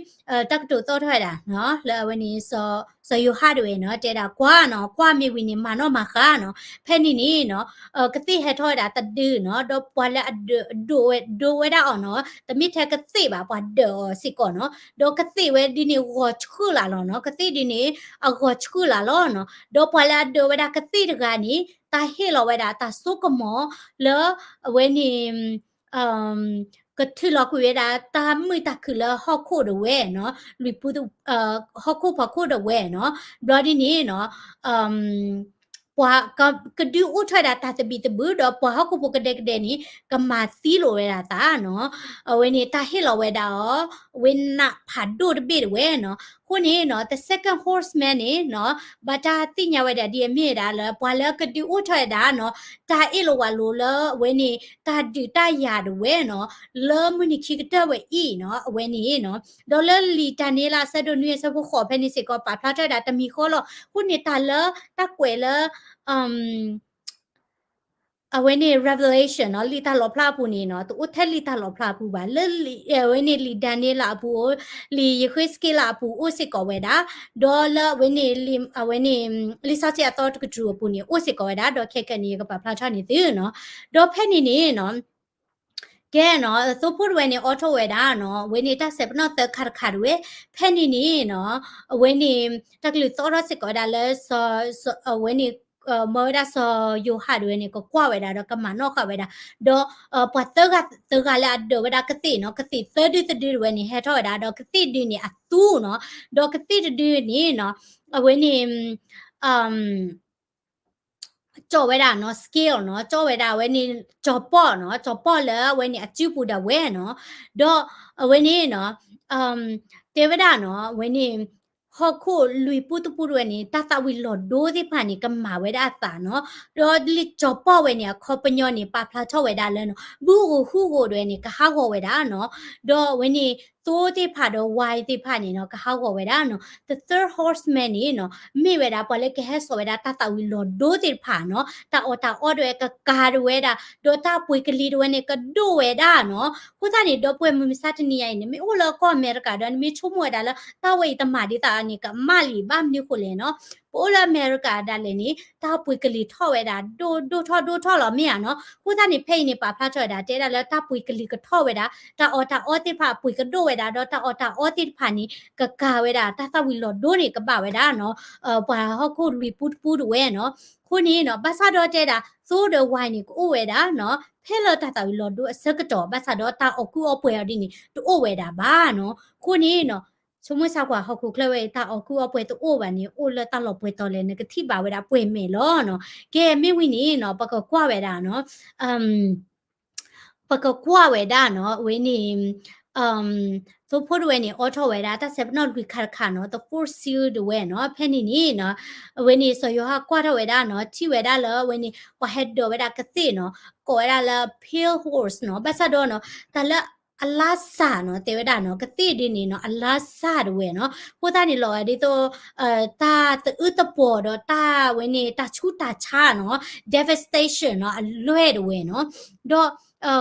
တၢ်ကတိၤသီၣ်ထီၣ်ဝဲဒၣ်နီၤ, လၢအဝဲန့ၣ် စီၤယိၤဟၣ်တဝဲနီၤ တဲဒၣ်ကွၢ်နီၤ, ကွၢ်မ့ၢ်ဝံၤန့ၣ် မၤနီၣ်မၤဃါနီၤ, ဖဲန့ၣ်န့ၣ်နီၤ, ကသ့ၣ်ဟဲထီၣ်ဝဲဒၣ်တဒုနီၤ, ဒီးပှၤလၢအဒိးဝဲဒၣ်အီၤနီၤ, တမ့ၢ်ထဲကသ့ၣ်ဘၣ် ပှၤဒၢးအီၤစ့ၢ်ကီးနီၤ, ဒီးကသ့ၣ်ဝဲဒ်န့ၣ်ဂီၤဆှုၣ်လၢ်လီၤနီၤ, ကသ့ၣ်ဒ်န့ၣ် အဂီၤဆှုၣ်လၢ်လီၤနီၤ, ဒီးပှၤလၢအဒိးဝဲဒၣ်ကသ့ၣ်တဂၤန့ၣ် တၢ်ဟ့ၣ်လီၤဝဲဒၣ်တၢ်စိကမီၤလၢ အဝဲန့ၣ် ကထုးလီၤကွံာ်ဝဲဒၣ်တၢ်မုာ်တၢ်ခုၣ်လၢဟီၣ်ခိၣ်တဝဲနီၤ, လွံၢ်ပူ, ဟီၣ်ခိၣ်ဖီခိၣ်တဝဲနီၤ, ဘျီဒ်န့ၣ်နီၤ, ပှၤကဒုးအိၣ်ထီၣ်ဝဲဒၣ်တၢ်သဘံၣ်သဘုၣ် ဒီးပှၤဟီၣ်ခိၣ်ဖိကဒဲကဒဲန့ၣ် ကမၤသံလိာ်ဝဲဒၣ်သးနီၤ, အဝဲန့ၣ်တၢ်ဟ့ၣ်လီၤဝဲဒၣ်အီၤ ဝဲနးဖးဒိၣ်တဘ့ၣ်တဝဲနီၤ, အဃိန့ၣ်နီၤ the second horseman န့ၣ်နီၤ, ဘၣ်တၢ်သ့ၣ်ညါဝဲဒၣ်ဒ်အမ့ၢ်ဝဲဒၣ်လၢ ပှၤလၢကဒုးအိၣ်ထီၣ်ဝဲဒၣ်နီၤ, တၢ်အ့ၣ်လိာ်ဝးလိာ်လၢအဝဲန့ၣ် တၢ်ဒုးတၢ်ယၤတဝဲနီၤ, လၢမုၢ်နံၤခံကတၢၢ်ဝဲအံၤနီၤ, အဝဲန့ၣ်နီၤ, ဒီးလၢလံာ်ဒၤနံးယ့လးအဆၢဒိၣ်နွံအဆၢဖိဃိးဖဲန့ၣ်စ့ၢ်ကီး ပာ်ဖျါထီၣ်ဝဲဒၣ်တမံၤဃီလီၤ, အဃိန့ၣ်တၢ်လၢတၢ်ကွဲးလၢ အဝဲန့ၣ် Revelation နီၤ, လံာ်တၢ်လီၣ်ဖျါအပူၤန့ၣ်နီၤ, တအိၣ်ထဲလံာ်တၢ်လီၣ်ဖျါအပူၤဘၣ်, လၢ အဝဲန့ၣ်လံာ်ဒၤနံးယ့လးအပူၤ, လံာ်ယဃ့းစက့လးအပူၤအိၣ်စ့ၢ်ကီးဝဲဒၣ်, ဒီးလၢအဝဲန့ၣ် အဝဲန့ၣ် လံာ်စီဆှံအသီတကတြူၢ်အပူၤန့ၣ် အိၣ်စ့ၢ်ကီးဝဲဒၣ်, ဒီးခဲကနံၣ်အံၤ ယကပာ်ဖျါထီၣ်န့ၢ်သုနီၤ, ဒီးဖဲန့ၣ်န့ၣ်နီၤ ကဲနီၤ, သိဖိတဝဲန့ၣ် အိးထီၣ်ဝဲဒၣ်နီၤ, အဝဲန့ၣ်တၢ်စဲးပနီၣ်သၢခါတခါတဝဲ, ဖဲန့ၣ်န့ၣ်နီၤ, အဝဲန့ၣ် တၢ်ကလုၢ်သီၣ်ထီၣ်စ့ၢ်ကီးဝဲဒၣ်လၢ အဝဲန့ၣ် မၢဝဲဒၣ်စီၤယိၤဟၣ်တဝဲန့ၣ် ကကွၢ်ဝဲဒၣ်ဒီးကမၤနီၣ်ဃာ်ဝဲဒၣ်, ဒီး ပှၤသၢဂၤသၢဂၤလၢအဒိးဝဲဒၣ်ကသ့ၣ်နီၤ, ကသ့ၣ်သၢဒုသဒုတဝဲန့ၣ် ဟဲထီၣ်ဝဲဒၣ် ဒီးကသ့ၣ်ဒုန့ၣ်အသူနီၤ, ဒီးကသ့ၣ်တဒုန့ၣ်နီၤ, အဝဲန့ၣ် ကၠီၣ်ဝဲဒၣ်နီၤ, scale နီၤ, ကၠီၣ်ဝဲဒၣ်အဝဲန့ၣ် ကၠီၣ်ပီၣ်နီၤ, ကၠီၣ်ပီၣ်လၢအဝဲန့ၣ်အစုပူၤဒၣ်ဝဲနီၤ, ဒီးအဝဲန့ၣ်နီၤ, တဲဝဲဒၣ်နီၤ, အဝဲန့ၣ် ဟီၣ်ခိၣ်လွံၢ်ပူတပူတဝဲန့ၣ် တၢ်သၣ်ဝံၤလီၤဒိသ့ၣ်တဖၣ်န့ၣ် ကမၤဝဲဒၣ်အသးနီၤ, ဒီးလၢကၠီၣ်ပီၣ်ဝဲန့ၣ် အခီပညီန့ၣ် ပာ်ဖျါထီၣ်ဝဲဒၣ်လၢနီၤ, ဘုဧိၤဟုဧိၤတဝဲန့ၣ် ကဟးဂီၤဝဲဒၣ်နီၤ, ဒီးအဝဲန့ၣ် သိသ့ၣ်တဖၣ်ဒီးဝါသ့ၣ်တဖၣ်န့ၣ်နီၤ ကဟးဂီၤဝဲဒၣ်နီၤ, the third horseman န့ၣ်နီၤ, မ့ၢ်ဝဲဒၣ်ပှၤလၢကဟဲစိာ်ဝဲဒၣ်တၢ်သၣ်ဝံၤလီၤဒိသ့ၣ်တဖၣ်နီၤ, တၢ်အီၣ်တၢ်အီတဝဲကကၤတဝဲဒၣ်, ဒီးတၢ်ပှ့ၤကလံၤတဝဲန့ၣ် ကဒိၣ်ဝဲဒၣ်နီၤ, အဃိသတးန့ၣ် ဒီပုၢ်ဝဲၢ်မုၢ်မဆါတနံၤညါအံၤန့ၣ် မ့ၢ်အိၣ်လၢကီၢ်အမဲရကၤဒီး နမ့ၢ်ဆိကမိၣ်ဝဲဒၣ်လၢ တၢ်ဝဲအံၤတမၤဒ်သိးန့ၣ် ကမၣ်လံ ဘၣ်မနုၤဃိလဲၣ်နီၤ, ပအိၣ်လၢအမဲရကၤဒၣ်လဲာ်န့ၣ် တၢ်ပှ့ၤကလံၤထီၣ်ဝဲဒၣ် ဒိၣ်ဒိၣ်ထီၣ်ဒိၣ်ထီၣ်လီၤမ့ၢ်ဧါနီၤ, အဃိသတးန့ၣ် ဖဲအံၤန့ၣ် ပာ်ဖျါထီၣ်ဝဲဒၣ် တဲဒၣ်လၢတၢ်ပှ့ၤကလံၤကထီၣ်ဝဲဒၣ်, တၢ်အီၣ်တၢ်အီသ့ၣ်တဖၣ် ပှ့ၤကဒိၣ်ဝဲဒၣ် ဒီးတၢ်အီၣ်တၢ်အီသ့ၣ်တဖၣ်န့ၣ် ကကၤဝဲဒၣ်, တၢ်သၣ်ဝံၤလီၤဒိန့ၣ် ကဘၣ်ဝဲဒၣ်နီၤ, ပှၤဟီၣ်ခိၣ်လွံၢ်ပူတပူတဝဲနီၤ, အဃိန့ၣ်နီၤ ဘၣ်ဆၣ်ဒီးတဲဒၣ် သိဒီးဝါန့ၣ် ကအိၣ်ဝဲဒၣ်နီၤ, ဖဲလၢတၢ်သၣ်ဝံၤလီၤဒိအဆၢကတီၢ်, ဘၣ်ဆၣ်ဒီးတၢ်အီၣ်ကူအီပှဲၤအီၤဒ်န့ၣ် တအိၣ်ဝဲဒၣ်ဘၣ်နီၤ, အဃိန့ၣ်နီၤ ဆိကမိၣ်ဆါကွၢ်ဟီၣ်ခိၣ်ချၢဝဲအံၤ တၢ်အီၣ်ကူအီပှဲၤတအိၣ်ဘၣ်န့ၣ် အိၣ်လၢတၢ်လီၤပှဲၤတီၤလဲၣ် နကထံၣ်ဘၣ်ဝဲဒၣ်ပှဲၤမဲာ်လီၤနီၤ, ကဲမ့ၢ်ဝံၤန့ၣ်နီၤ ပကကွၢ်ဝဲဒၣ်နီၤ ပကကွၢ်ဝဲဒၣ်နီၤ အဝဲန့ၣ် သိဖိတဝဲန့ၣ် အိးထီၣ်ဝဲဒၣ် တၢ်စဲးပနီၣ်လွံၢ်ခါတခါနီၤ, the fourth seal တဝဲနီၤ, ဖဲန့ၣ်န့ၣ်နီၤ အဝဲန့ၣ် စီၤယိၤဟၣ်ကွၢ်ထီၣ်ဝဲဒၣ်နီၤ, ထံၣ်ဝဲဒၣ်လၢအဝဲန့ၣ် ပှၤဟဲဒိးဝဲဒၣ်ကသ့ၣ်နီၤ, ကိးဝဲဒၣ်လၢ pale horse နီၤ, ဘၣ်ဆၣ်ဒီးနီၤ တၢ်လၢအလါစၢ်နီၤ, တဲဝဲဒၣ်နီၤ ကသ့ၣ်ဒ်န့ၣ်နီၤ အလါစၢ်တဝဲနီၤ, အဃိသတးန့ၣ် လီၤဂာ်ဒ်သိး တၢ်သအုးသပှီၤဒီးတၢ်ဝဲန့ၣ် တၢ်ဆူးတၢ်ဆါနီၤ, devastation နီၤ, အလွဲၢ်တဝဲနီၤ, ဒီး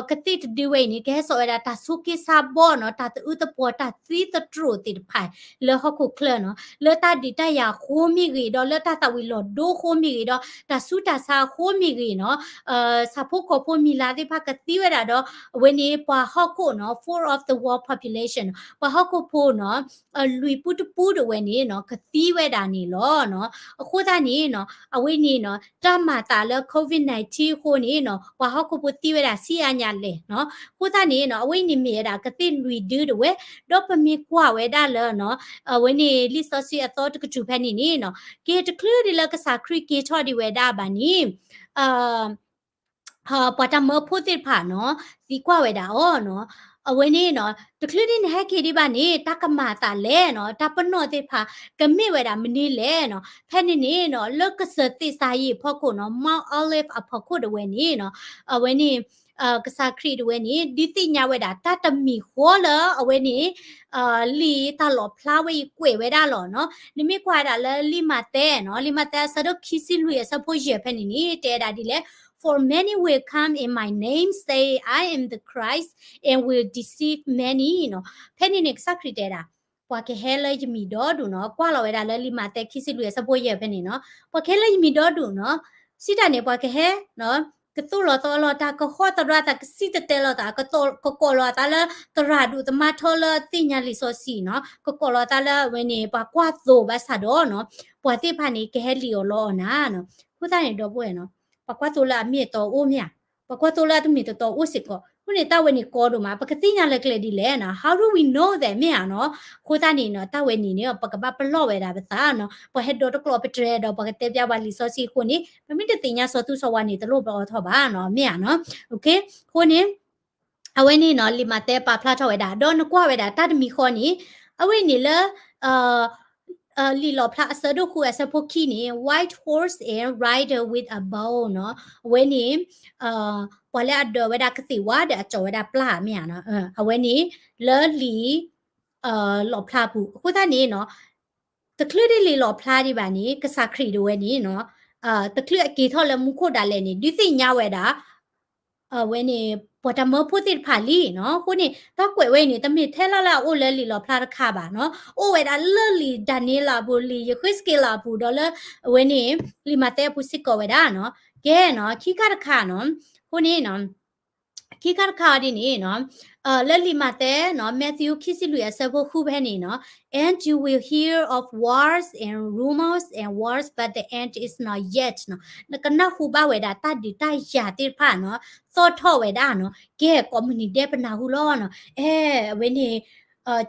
ကသ့ၣ်တဒုဝဲအံၤန့ၣ် ကဟဲစိာ်ဝဲဒၣ်တၢ်ဆိးက့ဆါဘီၣ်နီၤ, တၢ်သအုးသပှီၤ တၢ်သံသတြိာ်သ့ၣ်တဖၣ် လၢဟီၣ်ခိၣ်ချၢနီၤ, လၢတၢ်ဒုးတၢ်ယၤအဃိမ့ၢ်ဂ့ၤ, ဒီးလၢတၢ်သၣ်ဝံၤလီၤဒိအဃိမ့ၢ်ဂ့ၤ, ဒီးတၢ်ဆူးတၢ်ဆါအဃိမ့ၢ်ဂ့ၤနီၤ, ဆၣ်ဖိကီၢ်ဖိမံၤလၤသ့ၣ်တဖၣ်ကသံဝဲဒၣ်ဒီး အဝဲန့ၣ် ပှၤဟီၣ်ခိၣ်နီၤ, fourth of the world population ပှၤဟီၣ်ခိၣ်ဖိနီၤ လွံၢ်ပူတပူတဝဲန့ၣ်နီၤ ကသံဝဲဒၣ်န့ၣ်လီၤနီၤ, အဃိသတးန့ၣ်နီၤ အဝဲန့ၣ်နီၤ တၢ်မၤသးလၢ COVID nineteen အဃိန့ၣ်နီၤ ပှၤဟီၣ်ခိၣ်ဖိသံဝဲဒၣ်ဆံးအါညါလဲၣ်နီၤ, အဃိသတးန့ၣ်နီၤ အဝဲန့ၣ်မ့ၢ်ဝဲဒၣ်ကသ့ၣ်လွံၢ်ဒုတဝဲ, ဒီးပမ့ၢ်ကွၢ်ဝဲဒၣ်လၢနီၤ အဝဲန့ၣ်လံာ်စီဆှံအသီတကတြူၢ်ဖဲန့ၣ်န့ၣ်နီၤ က့ၤတချုးဒ်လၢကစၢ်ခရံာ်က့ၤထီၣ်ဒံးဝဲဒၣ်ဘၣ်န့ၣ် ပှၤတၢ်မၢဖိသ့ၣ်တဖၣ်နီၤ သံကွၢ်ဝဲဒၣ်အီၤနီၤ, အဝဲန့ၣ်နီၤ တချုးဒ်န့ၣ်ဟဲက့ၤဒံးဘၣ်န့ၣ် တၢ်ကမၤအသးလဲၣ်နီၤ, တၢ်ပနီၣ်သ့ၣ်တဖၣ် ကမ့ၢ်ဝဲဒၣ်မနုၤလဲၣ်နီၤ, ဖဲန့ၣ်န့ၣ်နီၤ လၢကစၢၢ်သ့ၣ်စၤယံးအဖီခိၣ်နီၤ Mount Olive အဖီခိၣ်တဝဲန့ၣ်နီၤ အဝဲန့ၣ် ကစၢ်ခရံာ်တဝဲန့ၣ် ဒုးသ့ၣ်ညါဝဲဒၣ် တၢ်တမံၤဃီလၢအဝဲန့ၣ် လံာ်တၢ်လီၣ်ဖျါဝဲအံၤကွဲးဝဲဒၣ်လီၤနီၤ, နမ့ၢ်ကွၢ်ဝဲဒၣ်လၢလံာ်မးသဲနီၤ, လံာ်မးသဲအဆၢဒိၣ်ခံဆံလွံၢ်အဆၢဖိယဲၢ်ဖဲန့ၣ်န့ၣ် တဲဝဲဒၣ်ဒ်လဲၣ်, For many will come in my name, say, I am the Christ, and will deceive many နီၤ. ဖဲန့ၣ်န့ၣ် ကစၢ်ခရံာ်တဲဒၣ် ပှၤကဟဲလၢယမံၤဒီဒူၣ်နီၤ, ကွၢ်လီၤဝဲဒၣ်လၢလံာ်မးသဲခံဆံလွံၢ်အဆၢဖိယဲၢ်ဖဲန့ၣ်နီၤ, ပှၤကဟဲလၢယမံၤဒီဒူၣ်နီၤ, စံးတၢ်န့ၣ် ပှၤကဟဲ ကသိၣ်လီၤသီလီၤတၢ်, ကဟီၣ်သရၣ်သး, ကစံၣ်တဲၤတဲလီၤသး, ကကိးလီၤအသးလၢသရၣ်ဒိၣ်သမါထီလၢသ့ၣ်ညါလံာ်စီဆှံနီၤ, ကကိးလီၤအသးလၢအဝဲန့ၣ် ပှၤကွၢ်သိးဘၣ်ဆၣ်ဒီးနီၤ, ပှၤသ့ၣ်တဖၣ်န့ၣ် ကဟဲလံၣ်အီၣ်လီအီၣ်နၤနီၤ. အဃိသတးန့ၣ် ဒီပုၢ်ဝဲၢ်နီၤ, ပှၤကွၢ်သိလၢအမ့ၢ်အတီအိၣ်မ့ၢ်ဧါ, ပှၤကွၢ်သိလၢအတမ့ၢ်တတီအိၣ်စ့ၢ်ကီး. အဃိန့ၣ် တၢ်ဝဲန့ၣ်ကီဒိၣ်မး, ပကသ့ၣ်ညါလၢကျဲဒ်လဲၣ်နီၤ, how do we know that မ့ၢ်ဧါနီၤ. အဃိသတးန့ၣ်နီၤ, တၢ်ဝဲန့ၣ်န့ၣ် ပကဘၣ်ပလီၢ်ဝဲဒၣ်ပသးနီၤ, ပှၤဟဲဒိးတကျိးပတြၢၤဒီး ပှၤကတဲပျါပှၤလံာ်စီဆှံအဃိန့ၣ် ပမ့ၢ်တသ့ၣ်ညါစီၤသူစီၤဝါန့ၣ် တလိၣ်ပအီထီၣ်ဘၣ်နီၤ, မ့ၢ်ဧါနီၤ. အဃိန့ၣ် အဝဲန့ၣ်နီၤ လံာ်မးသဲပာ်ဖျါထီၣ်ဝဲဒၣ်, ဒီးနကွၢ်ဝဲဒၣ်တၢ်တမံၤဃီန့ၣ်, အဝဲန့ၣ်လၢ လံာ်လီၣ်ဖျါအဆၢဒိၣ်ဃုအဆၢဖိခံန့ၣ် white horse and rider with a bow နီၤ, အဝဲန့ၣ် ပှၤလၢအဒၢးဝဲဒၣ်ကသ့ၣ်ဝါဒီးအကၠီၤဝဲဒၣ်ပျၢ်မ့ၢ်ဧါနီၤ, အဝဲန့ၣ် လၢလံာ် လီၣ်ဖျါပူၤ. အဃိသတးန့ၣ်နီၤ, တချုးဒ်လံာ်လီၣ်ဖျါဒံးဘၣ်န့ၣ် ကစၢ်ခရံာ်ဒၣ်ဝဲန့ၣ်နီၤ, တချုးအက့ၤထီၣ်လၢမူခိၣ်ဒၣ်လဲာ်န့ၣ် ဒုးသ့ၣ်ညါဝဲဒၣ် အဝဲန့ၣ် ပှၤတၢ်မၢဖိသ့ၣ်တဖၣ်လံနီၤ. အဃိန့ၣ် တၢ်ကွဲးဝဲအံၤန့ၣ် တမ့ၢ်ထဲလၢ်လၢ်အအိၣ်လၢလံာ်လီၣ်ဖျါတခါဘၣ်နီၤ, အိၣ်ဝဲဒၣ်လၢလံာ်ဒၤနံးယ့လးအပူၤ, လံာ်ယဃ့းစက့လးအပူၤ, ဒီးလၢ အဝဲန့ၣ် လံာ်မးသဲအပူၤစ့ၢ်ကီးဝဲဒၣ်နီၤ. ကဲနီၤ, ခံခါတခါနီၤ, အဃိန့ၣ်နီၤ ခံခါတခါအီၤဒ်န့ၣ်နီၤ, လၢလံာ်မးသဲနီၤ, Matthew ခံဆံလွံၢ်အဆၢဖိဃုဖဲန့ၣ်နီၤ, and you will hear of wars and rumors and wars, but the end is not yet နီၤ. နကနၢ်ဟူဘၣ်ဝဲဒၣ်တၢ်ဒုးတၢ်ယၤသ့ၣ်တဖၣ်နီၤ, သီၣ်ထီၣ်ဝဲဒၣ်နီၤ, ကဲကိးမုၢ်နံၤဒဲးပနၢ်ဟူလီၤနီၤ. အဲ အဝဲန့ၣ်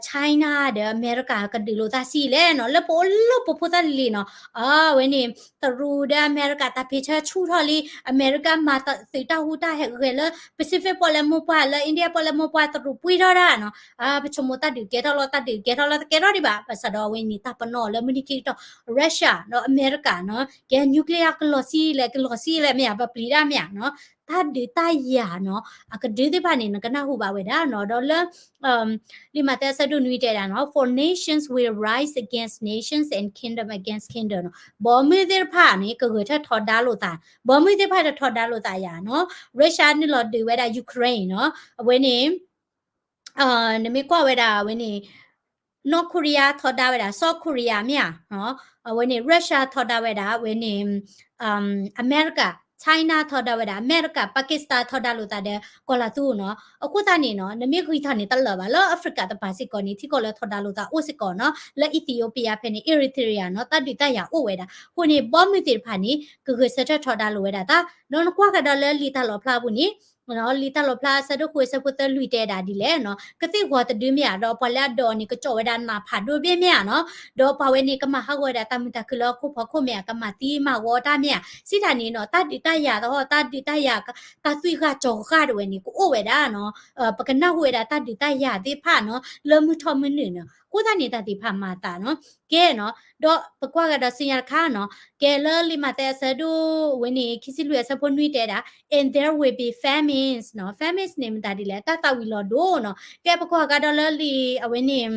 China ဒီးအမဲရကၤကဒုးလိာ်သးဆံးလဲၣ်နီၤ, လၢပအိၣ်လၢပဖိသၣ်လံၤလံၤနီၤ, အဝဲန့ၣ် တရူးဒီးအမဲရကၤတၢ်ဖ့ၣ်ဆၢဆူၣ်ထီၣ်လံ, အမဲရကၤမၤသုးတၢ်ဟူးတၢ်ဂဲၤလၢ Pacific ပီၣ်လဲၣ်မိၢ်ပှၢ်, လၢ India ပီၣ်လဲၣ်မိၢ်ပှၢ်, တရူးပှံၢ်ထီၣ်ဒၣ်နီၤ. ပဆိကမိၣ်တၢ်ဒုးကဲထီၣ်လီၤ, တၢ်ဒုးကဲထီၣ်လီၤ, တကဲထီၣ်ဒံးဘၣ်, ဘၣ်ဆၣ်ဒီးအဝဲန့ၣ် တၢ်ပနီၣ်လၢမုၢ်နံၤခံကတီၢ် Russia ဒီးအမဲရကၤနီၤ, ကဲ nuclear ကလီၤဆံးလဲၣ်, ကလီၤဆံးလဲၣ်မ့ၢ်ဧါ, ပပျံၤတၢ်မ့ၢ်ဧါနီၤ, တၢ်ဒုးတၢ်ယၤနီၤ, အကဒုသ့ၣ်တဖၣ်န့ၣ် နကနၢ်ဟူဘၣ်ဝဲဒၣ်နီၤ, ဒီးလၢ လံာ်မးသဲအဆၢဒိၣ်နွံတဲဒၣ်နီၤ, for nations will rise against nations and kingdom against kingdom နီၤ, ဘီမုၢ်သ့ၣ်တဖၣ်န့ၣ် ကဂဲၤထၢၣ်ထီဒါလိာ်သး, ဘီမုၢ်သ့ၣ်တဖၣ်တထီဒါလိာ်သးယၤနီၤ, Russia နုာ်လီၤဒုးဝဲဒၣ် Ukraine နီၤ, အဝဲန့ၣ် နမ့ၢ်ကွၢ်ဝဲဒၣ်အဝဲန့ၣ် North Korea ထီဒါဝဲဒၣ် South Korea မ့ၢ်ဧါ, အဝဲန့ၣ် Russia ထီဒါဝဲဒၣ် အဝဲန့ၣ် အမဲရကၤ, China ထီဒါဝဲဒၣ် အမဲရကၤ, Pakistan ထီဒါလိာ်သးဒီး ကီၢ်လၤသူနီၤ. အဃိသတးန့ၣ်နီၤ, နမ့ၢ်ဂံၢ်ထီၣ်န့ၣ်တလၢာ်ဘၣ်, လၢ Africa တပၤစ့ၢ်ကီးန့ၣ် ထံကီၢ်လၢထီဒါလိာ်သးအိၣ်စ့ၢ်ကီးနီၤ, လၢ Ethiopia ဖဲန့ၣ် Eritrea နီၤ, တၢ်ဒုးတၢ်ယၤအိၣ်ဝဲဒၣ်. အဃိန့ၣ် ဘီမုၢ်သ့ၣ်တဖၣ်န့ၣ် ကဂဲၤဆၢထၢၣ်ထီဒါလိာ်ဝဲဒၣ်သး, ဒီးနကွၢ်ကဒီးလၢလံာ်တၢ်လီၣ်ဖျါအပူၤန့ၣ် လံာ်တၢ်လီၣ်ဖျါအဆၢဒိၣ်ဃုအဆၢဖိသၢလွံၢ်တဲဒၣ်ဒ်လဲၣ်နီၤ, ကသ့ၣ်ဂီၤတဒုမ့ၢ်ဧါ, ဒီးပှၤလၢအဒၢးအီၤန့ၣ် ကကၠီၣ်ဝဲဒၣ်နးဖးဒိၣ်ဘ့ၣ်မ့ၢ်ဧါနီၤ, ဒီးပှၤဝဲန့ၣ် ကမၤဟးဂီၤဝဲဒၣ်တၢ်မုာ်တၢ်ခုၣ်လၢဟီၣ်ခိၣ်ဖီခိၣ်မ့ၢ်ဧါ, ကမၤသံမၤဝီတၢ်မ့ၢ်ဧါ, စံးတၢ်န့ၣ်နီၤ, တၢ်ဒုးတၢ်ယၤသဟီၣ်, တၢ်ဒုးတၢ်ယၤ, တၢ်သွံၣ်ဂၢ်စီၤဂၢ်တဝဲန့ၣ် ကအိၣ်ဝဲဒၣ်နီၤ, ပကနၢ်ဟူဝဲဒၣ်တၢ်ဒုးတၢ်ယၤသ့ၣ်တဖၣ်နီၤ, လၢမုၢ်ထီၣ်မုၢ်နုာ်နီၤ, အဃိသတးန့ၣ် တၢ်သ့ၣ်တဖၣ်မၤသးနီၤ. ကဲနီၤ, ဒီးပကွၢ်ကဒီးဆူညါတခါနီၤ, ကဲလၢလံာ်မးသဲအဆၢဒိၣ်ဝဲန့ၣ် ခံဆံလွံၢ်အဆၢဖိနွံတဲဒၣ်, and there will be famines နီၤ, famines န့ၣ်မတၤဒ်လဲၣ်, တၢ်သၣ်ဝံၤလီၤဒိၣ်နီၤ. ကဲပကွၢ်ကဒီးလၢလံာ်အဝဲန့ၣ်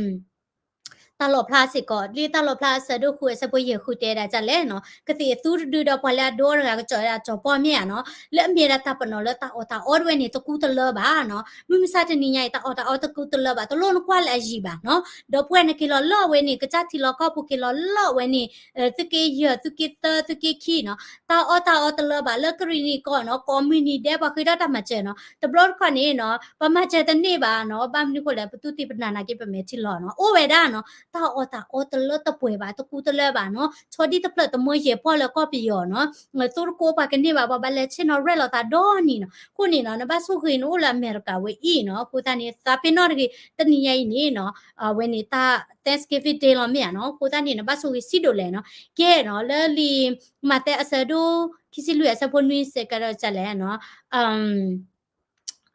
တၢ်လီၣ်ဖျါစ့ၢ်ကီး, လံာ်တၢ်လီၣ်ဖျါအဆၢဒိၣ်ဃုအဆၢဖိယဲၢ်ဃုတဲဒၣ်ဒ်လဲၣ်နီၤ, ကသ့ၣ်အသူတဒုဒီးပှၤလၢအဒိအီၤတဂၤကကၠီၣ်ဝဲဒၣ်စီၤပီၢ်မ့ၢ်ဧါနီၤ, လၢအမ့ၢ်ဝဲဒၣ်တၢ်ပနီၣ်လၢတၢ်အီၣ်တၢ်အီတဝဲန့ၣ် တကူတလၢဘၣ်နီၤ. မုၢ်မဆါတနံၤညါအံၤ တၢ်အီၣ်တၢ်အီတကူတလၢဘၣ်, တလိၣ်နကွၢ်လၢအယံၤဘၣ်နီၤ. ဒီပုၢ်ဝဲၢ်န့ၣ်က့ၤလီၤလၢအဝဲန့ၣ် ကစၢ်ထံလီၢ်ကီၢ်ပူၤက့ၤလီၤလၢအဝဲန့ၣ် သုးက့ယဲၢ် သုးက့သၢ သုးက့ခံနီၤ, တၢ်အီၣ်တၢ်အီတလၢဘၣ်. လၢကရံၣ်နံၣ်ကီၢ်နီၤ ကိးမုၢ်နံၤဒဲးပှၤဃ့ထီၣ်တၢ်မၤစၢၤနီၤ, တဘျီတခီၣ်န့ၣ်နီၤ ပမၤစၢၤတန့ၢ်ဘၣ်နီၤ. ဘၣ်မနုၤဃိလဲၣ် ပသူၣ်သ့ၣ်ပနၢ်နာ်က့ ပမဲာ်ထံလီၤနီၤ အိၣ်ဝဲဒၣ်နီၤ. တၢ်အီၣ်တၢ်အီတလၢတပှဲၤဘၣ် တကူတလၢဘၣ်နီၤ. ဆီဒံၣ်တဖျၢၣ်တမၢယဲၢ်ပီၢ်လၢကီၢ်ပယီၤနီၤ, သိတကိးပှၤကန့ၢ်ဘၣ် ပှၤဘၣ်လဲၤဆ့ၣ်နီၤရဲၣ်လီၤသးဒီနံၤနီၤ. အဃိန့ၣ်နီၤ နဘၣ်ဆိၣ်ဂ့ၤနအိၣ်လၢအမဲရကၤဝဲအံၤနီၤ. အဃိသတးန့ၣ် သးပ့ၤနီၣ်တဂ့ၤ တနံၤညါအံၤန့ၣ်နီၤ အဝဲန့ၣ်တၢ် Thanksgiving Day လီၤမ့ၢ်ဧါနီၤ. အဃိသတးန့ၣ် နဘၣ်ဆိၣ်ဂ့ၤဆံးဒိၣ်လဲၣ်နီၤ. ကဲနီၤ လၢလံာ်မးသဲအဆၢဒိၣ် ခံဆံလွံၢ်အဆၢဖိနွံ စဲးကဒီးဒ်လဲၣ်နီၤ,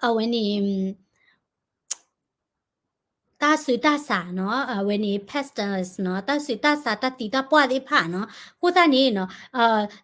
အဝဲန့ၣ် တၢ်ဆူးတၢ်ဆါနီၤ, အဝဲန့ၣ် pestilence နီၤ, တၢ်ဆူးတၢ်ဆါ တၢ်သံတၢ်ပှၢ်သ့ၣ်တဖၣ်နီၤ. အဃိသတးန့ၣ်နီၤ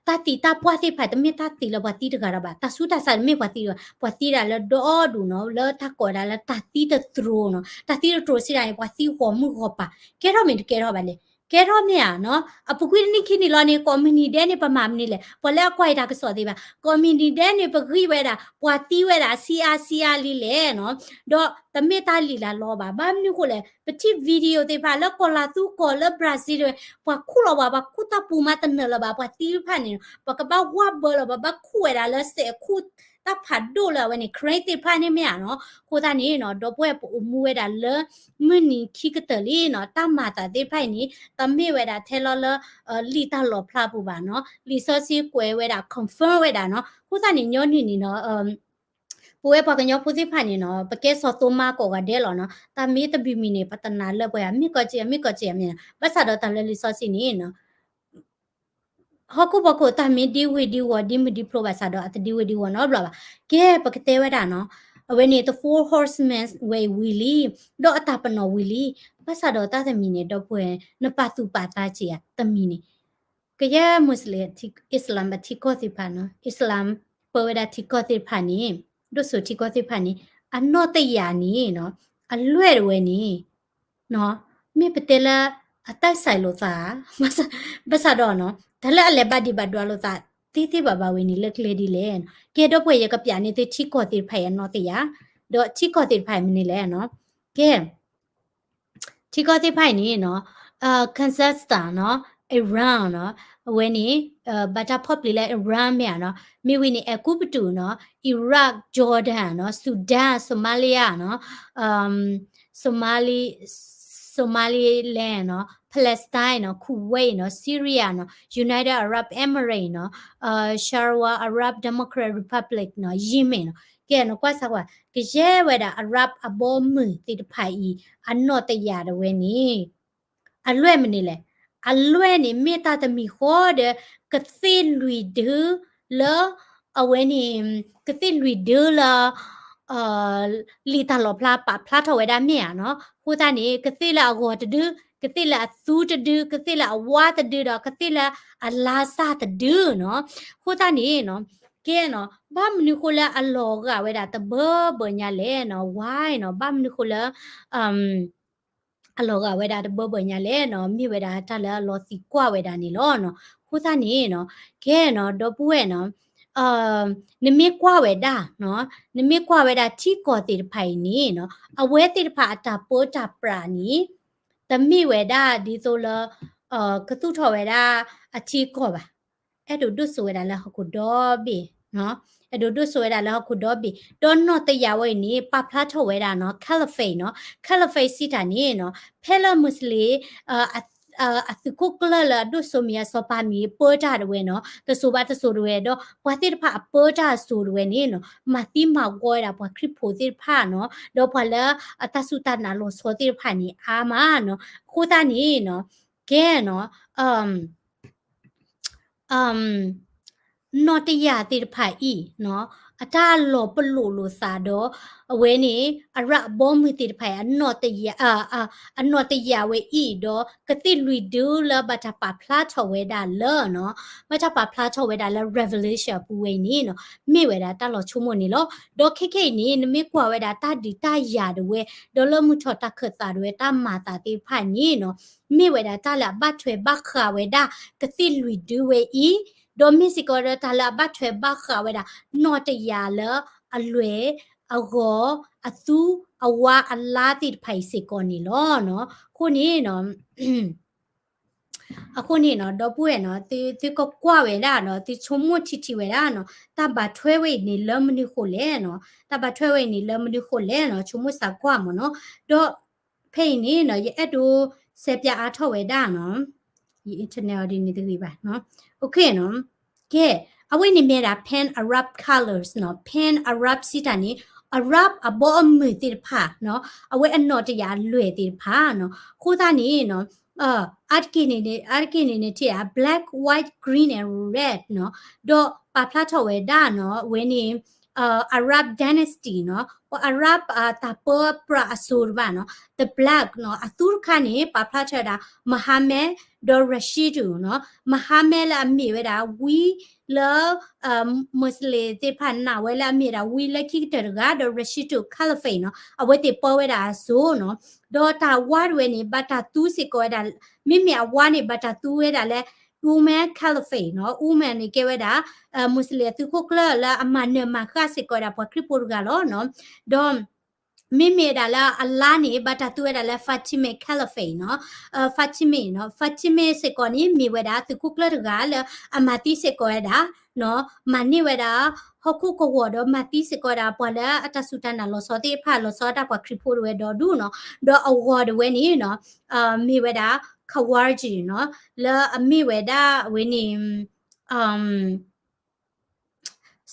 တၢ်သံတၢ်ပှၢ်သ့ၣ်တဖၣ် တမ့ၢ်တၢ်သံလၢပှၤသံတဂၤဒီးဘၣ်, တၢ်ဆူးတၢ်ဆါတမ့ၢ်ပှၤသံတဂၤ, ပှၤသံဒၣ်လၢဒီဒူၣ်နီၤ, လၢတၢ်ကိးဒၣ်လၢတၢ်သံတတြိၤနီၤ. တၢ်သံတတြိၤစံးဒၣ်န့ၣ် ပှၤသံဂီၤမုၢ်ဂီၤပၤ ကဲထီၣ်မ့ၢ်တကဲထီၣ်ဘၣ်လဲၣ်. ကဲထီၣ်မ့ၢ်ဧါနီၤ, အပူၤကွံာ်တနံၣ်ခံနံၣ်လီၤန့ၣ် ကိးမုၢ်နံၤဒဲးန့ၣ် ပမၤမနုၤလဲၣ်, ပှၤလၢအကွၢ်အံၤတၢ်ကစီၣ်သ့ၣ်တဖၣ်, ကိးမုၢ်နံၤဒဲးန့ၣ် ပဂံၢ်ဝဲဒၣ် ပှၤသံဝဲဒၣ် ဆံးအါဆံးအါလံလဲၣ်နီၤ, ဒီးတမ့ၢ်တၢ်လံၣ်လၤလီၤဘၣ်. ဘၣ်မနုၤဃိလဲၣ်, ပထံၣ် video သ့ၣ်တဖၣ်လၢကီၢ်လၤသူကီၢ်လၢ Brazil တဝဲ, ပှၤခူၣ်လီၤဘၣ်, ပှၤခူၣ်တၢ်ပူၤမးတနၢၤလၢၤဘၣ်, ပှၤသံတဖၣ်န့ၣ်နီၤ, ပကဘၣ်ဝၢ်ဘၢလီၤဘၣ်, ဘၣ်ခူၣ်ဝဲဒၣ်လၢစဲးခူၣ်တၢ်ဖးဒိၣ်လၢအဝဲန့ၣ် crane သ့ၣ်တဖၣ်န့ၣ်မ့ၢ်ဧါနီၤ. အဃိသတးန့ၣ်နီၤ, ဒီပုၢ်ဝဲၢ်ပအိၣ်မူဝဲဒၣ်လၢ မုၢ်နံၤခံကတၢၢ်လံနီၤ, တၢ်မၤသးသ့ၣ်တဖၣ်အံၤန့ၣ် တမ့ၢ်ဝဲဒၣ်ထဲလီၤလၢ လံာ်တၢ်လီၣ်ဖျါပူၤဘၣ်နီၤ, လံာ်စီဆှံကွဲးဝဲဒၣ် confirm ဝဲဒၣ်နီၤ. အဃိသတးန့ၣ် ညီနုၢ်န့ၣ်နီၤ ပဝဲပှၤကညီဖိသ့ၣ်တဖၣ်န့ၣ်နီၤ, ပကဲစီၤသိမါကိးဂၤဒဲးလီၤနီၤ, တၢ်မ့ၢ်တမံၤမံၤန့ၣ် ပတနာ်လၢပှဲၤဧါ, မ့ၢ်ကီၢ်စ့ၢ်ဧါ, မ့ၢ်ကီၢ်စ့ၢ်ဧါမ့ၢ်, ဘၣ်ဆၣ်ဒီးတၢ်လၢလံာ်စီဆှံန့ၣ်နီၤ ဟီၣ်ခိၣ်ဖီခိၣ်တၢ်မ့ၢ်ဒံဝ့ၤဒံဝီၤဒံမုၢ်ဒံဖျိဘၣ်ဆၣ်ဒီး အတဒံဝ့ၤဒံဝီၤနီတဘျီဘၣ်. ကဲ ပကတဲဝဲဒၣ်နီၤ, အဝဲန့ၣ် the four horsemen ဝဲအံၤဝံၤလံ, ဒီးအတၢ်ပနီၣ်ဝံၤလံ, ဘၣ်ဆၣ်ဒီးတၢ်တမံၤန့ၣ် ဒီပုၢ်ဝဲၢ် နပာ်သူၣ်ပာ်သးစ့ၢ်ဧါ တမံၤန့ၣ် ကယဲၢ် Muslim Islam အထံကီၢ်သ့ၣ်တဖၣ်နီၤ, Islam ပၢဝဲဒၣ်ထံကီၢ်သ့ၣ်တဖၣ်န့ၣ်, ဒိၣ်စိထံကီၢ်သ့ၣ်တဖၣ်န့ၣ်, အနီၢ်တယာ်န့ၣ်နီၤ, အလွဲၢ်တဝဲန့ၣ် နီၤ, မ့ၢ်ပတဲလၢအတၢ်စဲးလိာ်သး, ဘၣ်ဆၣ်ဒီးနီၤ, တၢ်လၢအလဲၤဘၣ်ဒံးဘၣ်ဒွးလိာ်သးသ့သ့ဘၣ်ဘၣ်ဝဲန့ၣ် လၢကျဲဒ်လဲၣ်. ကဲ ဒီပုၢ်ဝဲၢ် ယကပျးန့ၢ်သုထံကီၢ်သ့ၣ်တဖၣ်အံၤအနီၢ်တယာ်, ဒီးထံကီၢ်သ့ၣ်တဖၣ်အံၤမနုၤလဲၣ်နီၤ. ကဲ ထံကီၢ်သ့ၣ်တဖၣ်အံၤန့ၣ်နီၤ, Kazakhstan နီၤ, Iran နီၤ, အဝဲန့ၣ် ဘၣ်တၢ်ဖီၣ်ပျံၤလၢ Iran မ့ၢ်ဧါနီၤ, မ့ၢ်ဝံၤန့ၣ် အဲၤကူပတူးနီၤ, Iraq, Jordan နီၤ, Sudan, Somalia နီၤ, Somali, Somaliland နီၤ, Palestine နီၤ, Kuwait နီၤ, Syria နီၤ, United Arab Emirates နီၤ, Sahrawi Arab Democratic Republic နီၤ, Yemen နီၤ. ကဲ နကွၢ်စၢ်ကွၢ်, ကယဲၢ်ဝဲဒၣ် Arab အဘီအမုၢ်သ့ၣ်တဖၣ်အံၤ အနီၢ်တယာ်တဝဲန့ၣ် အလွဲၢ်မနုၤလဲၣ်. အလွဲၢ်န့ၣ်မ့ၢ်တၢ်တမံၤဃီဒီး ကသ့ၣ်လွံၢ်ဒုလၢ အဝဲန့ၣ် ကသ့ၣ်လွံၢ်ဒုလၢ လံာ်တၢ်လီၣ်ဖျါပာ်ဖျါထီၣ်ဝဲဒၣ်မ့ၢ်ဧါနီၤ. အဃိသတးန့ၣ် ကသ့ၣ်လၢအဂီၤတဒု, ကသ့ၣ်လၢအသူတဒု, ကသ့ၣ်လၢအဝါတဒု ဒီးကသ့ၣ်လၢအလါစၢ်တဒုနီၤ. အဃိသတးန့ၣ်နီၤ, ကဲနီၤ, ဘၣ်မနုၤဃိလၢအလီၤဂာ်ဝဲဒၣ်တဘၢဘၢညါလဲၣ်နီၤ, why နီၤ, ဘၣ်မနုၤဃိလၢ အလီၤဂာ်ဝဲဒၣ်တဘၢဘၢညါလဲၣ်နီၤ, မ့ၢ်ဝဲဒၣ်တၢ်လၢအလီၤသံကွၢ်ဝဲဒၣ်န့ၣ်လီၤနီၤ. အဃိသတးန့ၣ်နီၤ, ကဲနီၤ, ဒီပုၢ်ဝဲၢ်နီၤ, နမ့ၢ်ကွၢ်ဝဲဒၣ်နီၤ, နမ့ၢ်ကွၢ်ဝဲဒၣ်ထံကီၢ်သ့ၣ်တဖၣ်အံၤန့ၣ်နီၤ, အဝဲသ့ၣ်တဖၣ်အတၢ်ပၢတၢ်ပြးန့ၣ် တမ့ၢ်ဝဲဒၣ်ဒ်သိးလၢ ကသူၣ်ထီၣ်ဝဲဒၣ်အထံကီၢ်ဘၣ်. အဲၣ်ဒိးဒိၣ်စိဝဲဒၣ်လၢဟီၣ်ခိၣ်ဒီဘ့ၣ်, အဲၣ်ဒိးဒိၣ်စိဝဲဒၣ်လၢဟီၣ်ခိၣ်ဒီဘ့ၣ်, ဒီးနီၢ်တယာ်ဝဲအံၤန့ၣ် ပာ်ဖျါထီၣ်ဝဲဒၣ်နီၤ, caliphate နီၤ, caliphate စံးတၢ်န့ၣ်နီၤ, ဖဲလၢ Muslim အသုးခိၣ်ကျၢၢ်လၢအဒိၣ်စိမံၤအစီၤပၤမံၤပၢတၢ်တဝဲနီၤ, တစိၤဘၣ်တစိၤတဝဲ, ဒီးပှၤသ့ၣ်တဖၣ်အပၢတၢ်အစိၤတဝဲန့ၣ်နီၤ, မၤသံမၤဝီဝဲဒၣ်ပှၤခရံာ်ဖိသ့ၣ်တဖၣ်နီၤ, ဒီးပှၤလၢအတၢ်စူၢ်တၢ်နာ်လီၤဆီသ့ၣ်တဖၣ်န့ၣ်အါမးနီၤ. အဃိသတးန့ၣ်နီၤ, ကဲနီၤ, နီၢ်တယာ်သ့ၣ်တဖၣ်အံၤနီၤ, အတၢ်လီၤပလိာ်လိာ်သးဒီး အဝဲန့ၣ် Arab အဘီအမုၢ်သ့ၣ်တဖၣ်အံၤ အနီၢ်တယာ်ဝဲအံၤဒီး ကသ့ၣ်လွံၢ်ဒုလၢဘၣ်တၢ်ပာ်ဖျါထီၣ်ဝဲဒၣ်လၢနီၤ, ဘၣ်တၢ်ပာ်ဖျါထီၣ်ဝဲဒၣ်လၢ Revelation အပူၤဝဲအံၤန့ၣ်နီၤ, မ့ၢ်ဝဲဒၣ်တၢ်လီၤဆိကမိၣ်န့ၣ်လီၤ. ဒီးခဲခဲအံၤန့ၣ် နမ့ၢ်ကွၢ်ဝဲဒၣ်တၢ်ဒုးတၢ်ယၤတဝဲ, ဒီးလၢမုၢ်ထီၣ်တၢ်ခၢၣ်သးတဝဲ တၢ်မၤသးသ့ၣ်တဖၣ်န့ၣ်နီၤ, မ့ၢ်ဝဲဒၣ်တၢ်လၢအဘၣ်ထွဲဘၣ်ဃးဝဲဒၣ် ကသ့ၣ်လွံၢ်ဒုဝဲအံၤ, ဒီးမ့ၢ်စ့ၢ်ကီးဒီးတၢ်လၢအဘၣ်ထွဲဘၣ်ဃးဝဲဒၣ် နီၢ်တယာ်လၢအလွဲၢ်, အဂီၤ, အသူ, အဝါ, အလါသ့ၣ်တဖၣ်အံၤစ့ၢ်ကီးန့ၣ်လီၤနီၤ. အဃိန့ၣ်နီၤ အဃိန့ၣ်နီၤ ဒီပုၢ်ဝဲၢ်နီၤ သုကကွၢ်ဝဲဒၣ်နီၤ သုဆိကမိၣ်ထံထံဝဲဒၣ်နီၤ တၢ်ဘၣ်ထွဲဝဲအံၤန့ၣ်လၢမနုၤဃိလဲၣ်နီၤ တၢ်ဘၣ်ထွဲဝဲအံၤန့ၣ်လၢမနုၤဃိလဲၣ်နီၤ ဆိကမိၣ်စးကွၢ်မ့ၢ်နီၤ ဒီးဖဲအံၤန့ၣ်နီၤ ယအဲၣ်ဒိးစဲးပၠးအါထီၣ်ဝဲဒၣ်နီၤ ယ internet အီၤဒ်န့ၣ်တဂ့ၤဘၣ်နီၤ okay နီၤ ကဲ အဝဲန့ၣ်မ့ၢ်ဒၣ် pan Arab colors နီၤ pan Arab စံးတၢ်န့ၣ် Arab အဘီအမုၢ်သ့ၣ်တဖၣ်နီၤ အဝဲအနီၢ်တယာ်အလွဲၢ်သ့ၣ်တဖၣ်နီၤ အဃိသတးန့ၣ်နီၤ အါတက့ၢ်န့ၣ် အါတက့ၢ်န့ၣ်န့ၣ်ထံၣ်ဧါ black white green and red နီၤ ဒီးပာ်ဖျါထီၣ်ဝဲဒၣ်နီၤ အဝဲန့ၣ် Arab dynasty နီၤ, ပှၤ Arab တၢ်ပၢပြးအစိၤတဖၣ်နီၤ, the Black နီၤ, အသူတခါန့ၣ် ပာ်ဖျါထီၣ်ဝဲဒၣ် Muhammad ဒီး Rashid နီၤ, Muhammad လၢအမ့ၢ်ဝဲဒၣ်ဝံလၢ Muslim သ့ၣ်တဖၣ်နာ်ဝဲလၢအမ့ၢ်ဝဲဒၣ်ဝံလၢခံကတၢၢ်တဂၤ ဒီး Rashid Caliphate နီၤ, အဝဲသ့ၣ်ပၢဝဲဒၣ်အစိၤနီၤ, ဒီးတၢ်ဝါတဝဲန့ၣ် ဘၣ်တၢ်သူစ့ၢ်ကီးဝဲဒၣ်, မ့မ့ၢ်အဝါန့ၣ် ဘၣ်တၢ်သူဝဲဒၣ်လၢ Umayyad Caliphate နီၤ, Umayyad န့ၣ်ကဲဝဲဒၣ် Muslim အသုးခိၣ်ကျၢၢ်လၢအမၤနၢၤ မၤဃၣ်စ့ၢ်ကီးဝဲဒၣ်ပှၤခရံာ်ဖိတဂၤလီၤနီၤ, ဒီး မ့မ့ၢ်ဝဲဒၣ်လၢအလါန့ၣ် ဘၣ်တၢ်သူဝဲဒၣ်လၢ Fatimid Caliphate နီၤ, Fatimid နီၤ, Fatimid စ့ၢ်ကီးန့ၣ် မ့ၢ်ဝဲဒၣ်သုးခိၣ်ကျၢၢ်တဂၤလၢအမၤသံစ့ၢ်ကီးဝဲဒၣ် နီၤ, မၤန့ၢ်ဝဲဒၣ် ဟီၣ်ခိၣ်ကဝီၤဒီးမၤသံစ့ၢ်ကီးဝဲဒၣ်ပှၤလၢအတၢ်စူၢ်တၢ်နာ်လီၤဆီသ့ၣ်တဖၣ် လီၤဆီတၢ်ပှၤခရံာ်ဖိတဝဲဒီဒူၣ်နီၤ, ဒီးအဂီၤတဝဲန့ၣ်နီၤ, မ့ၢ်ဝဲဒၣ် Khawarij နီၤ, လၢအမ့ၢ်ဝဲဒၣ်အဝဲန့ၣ်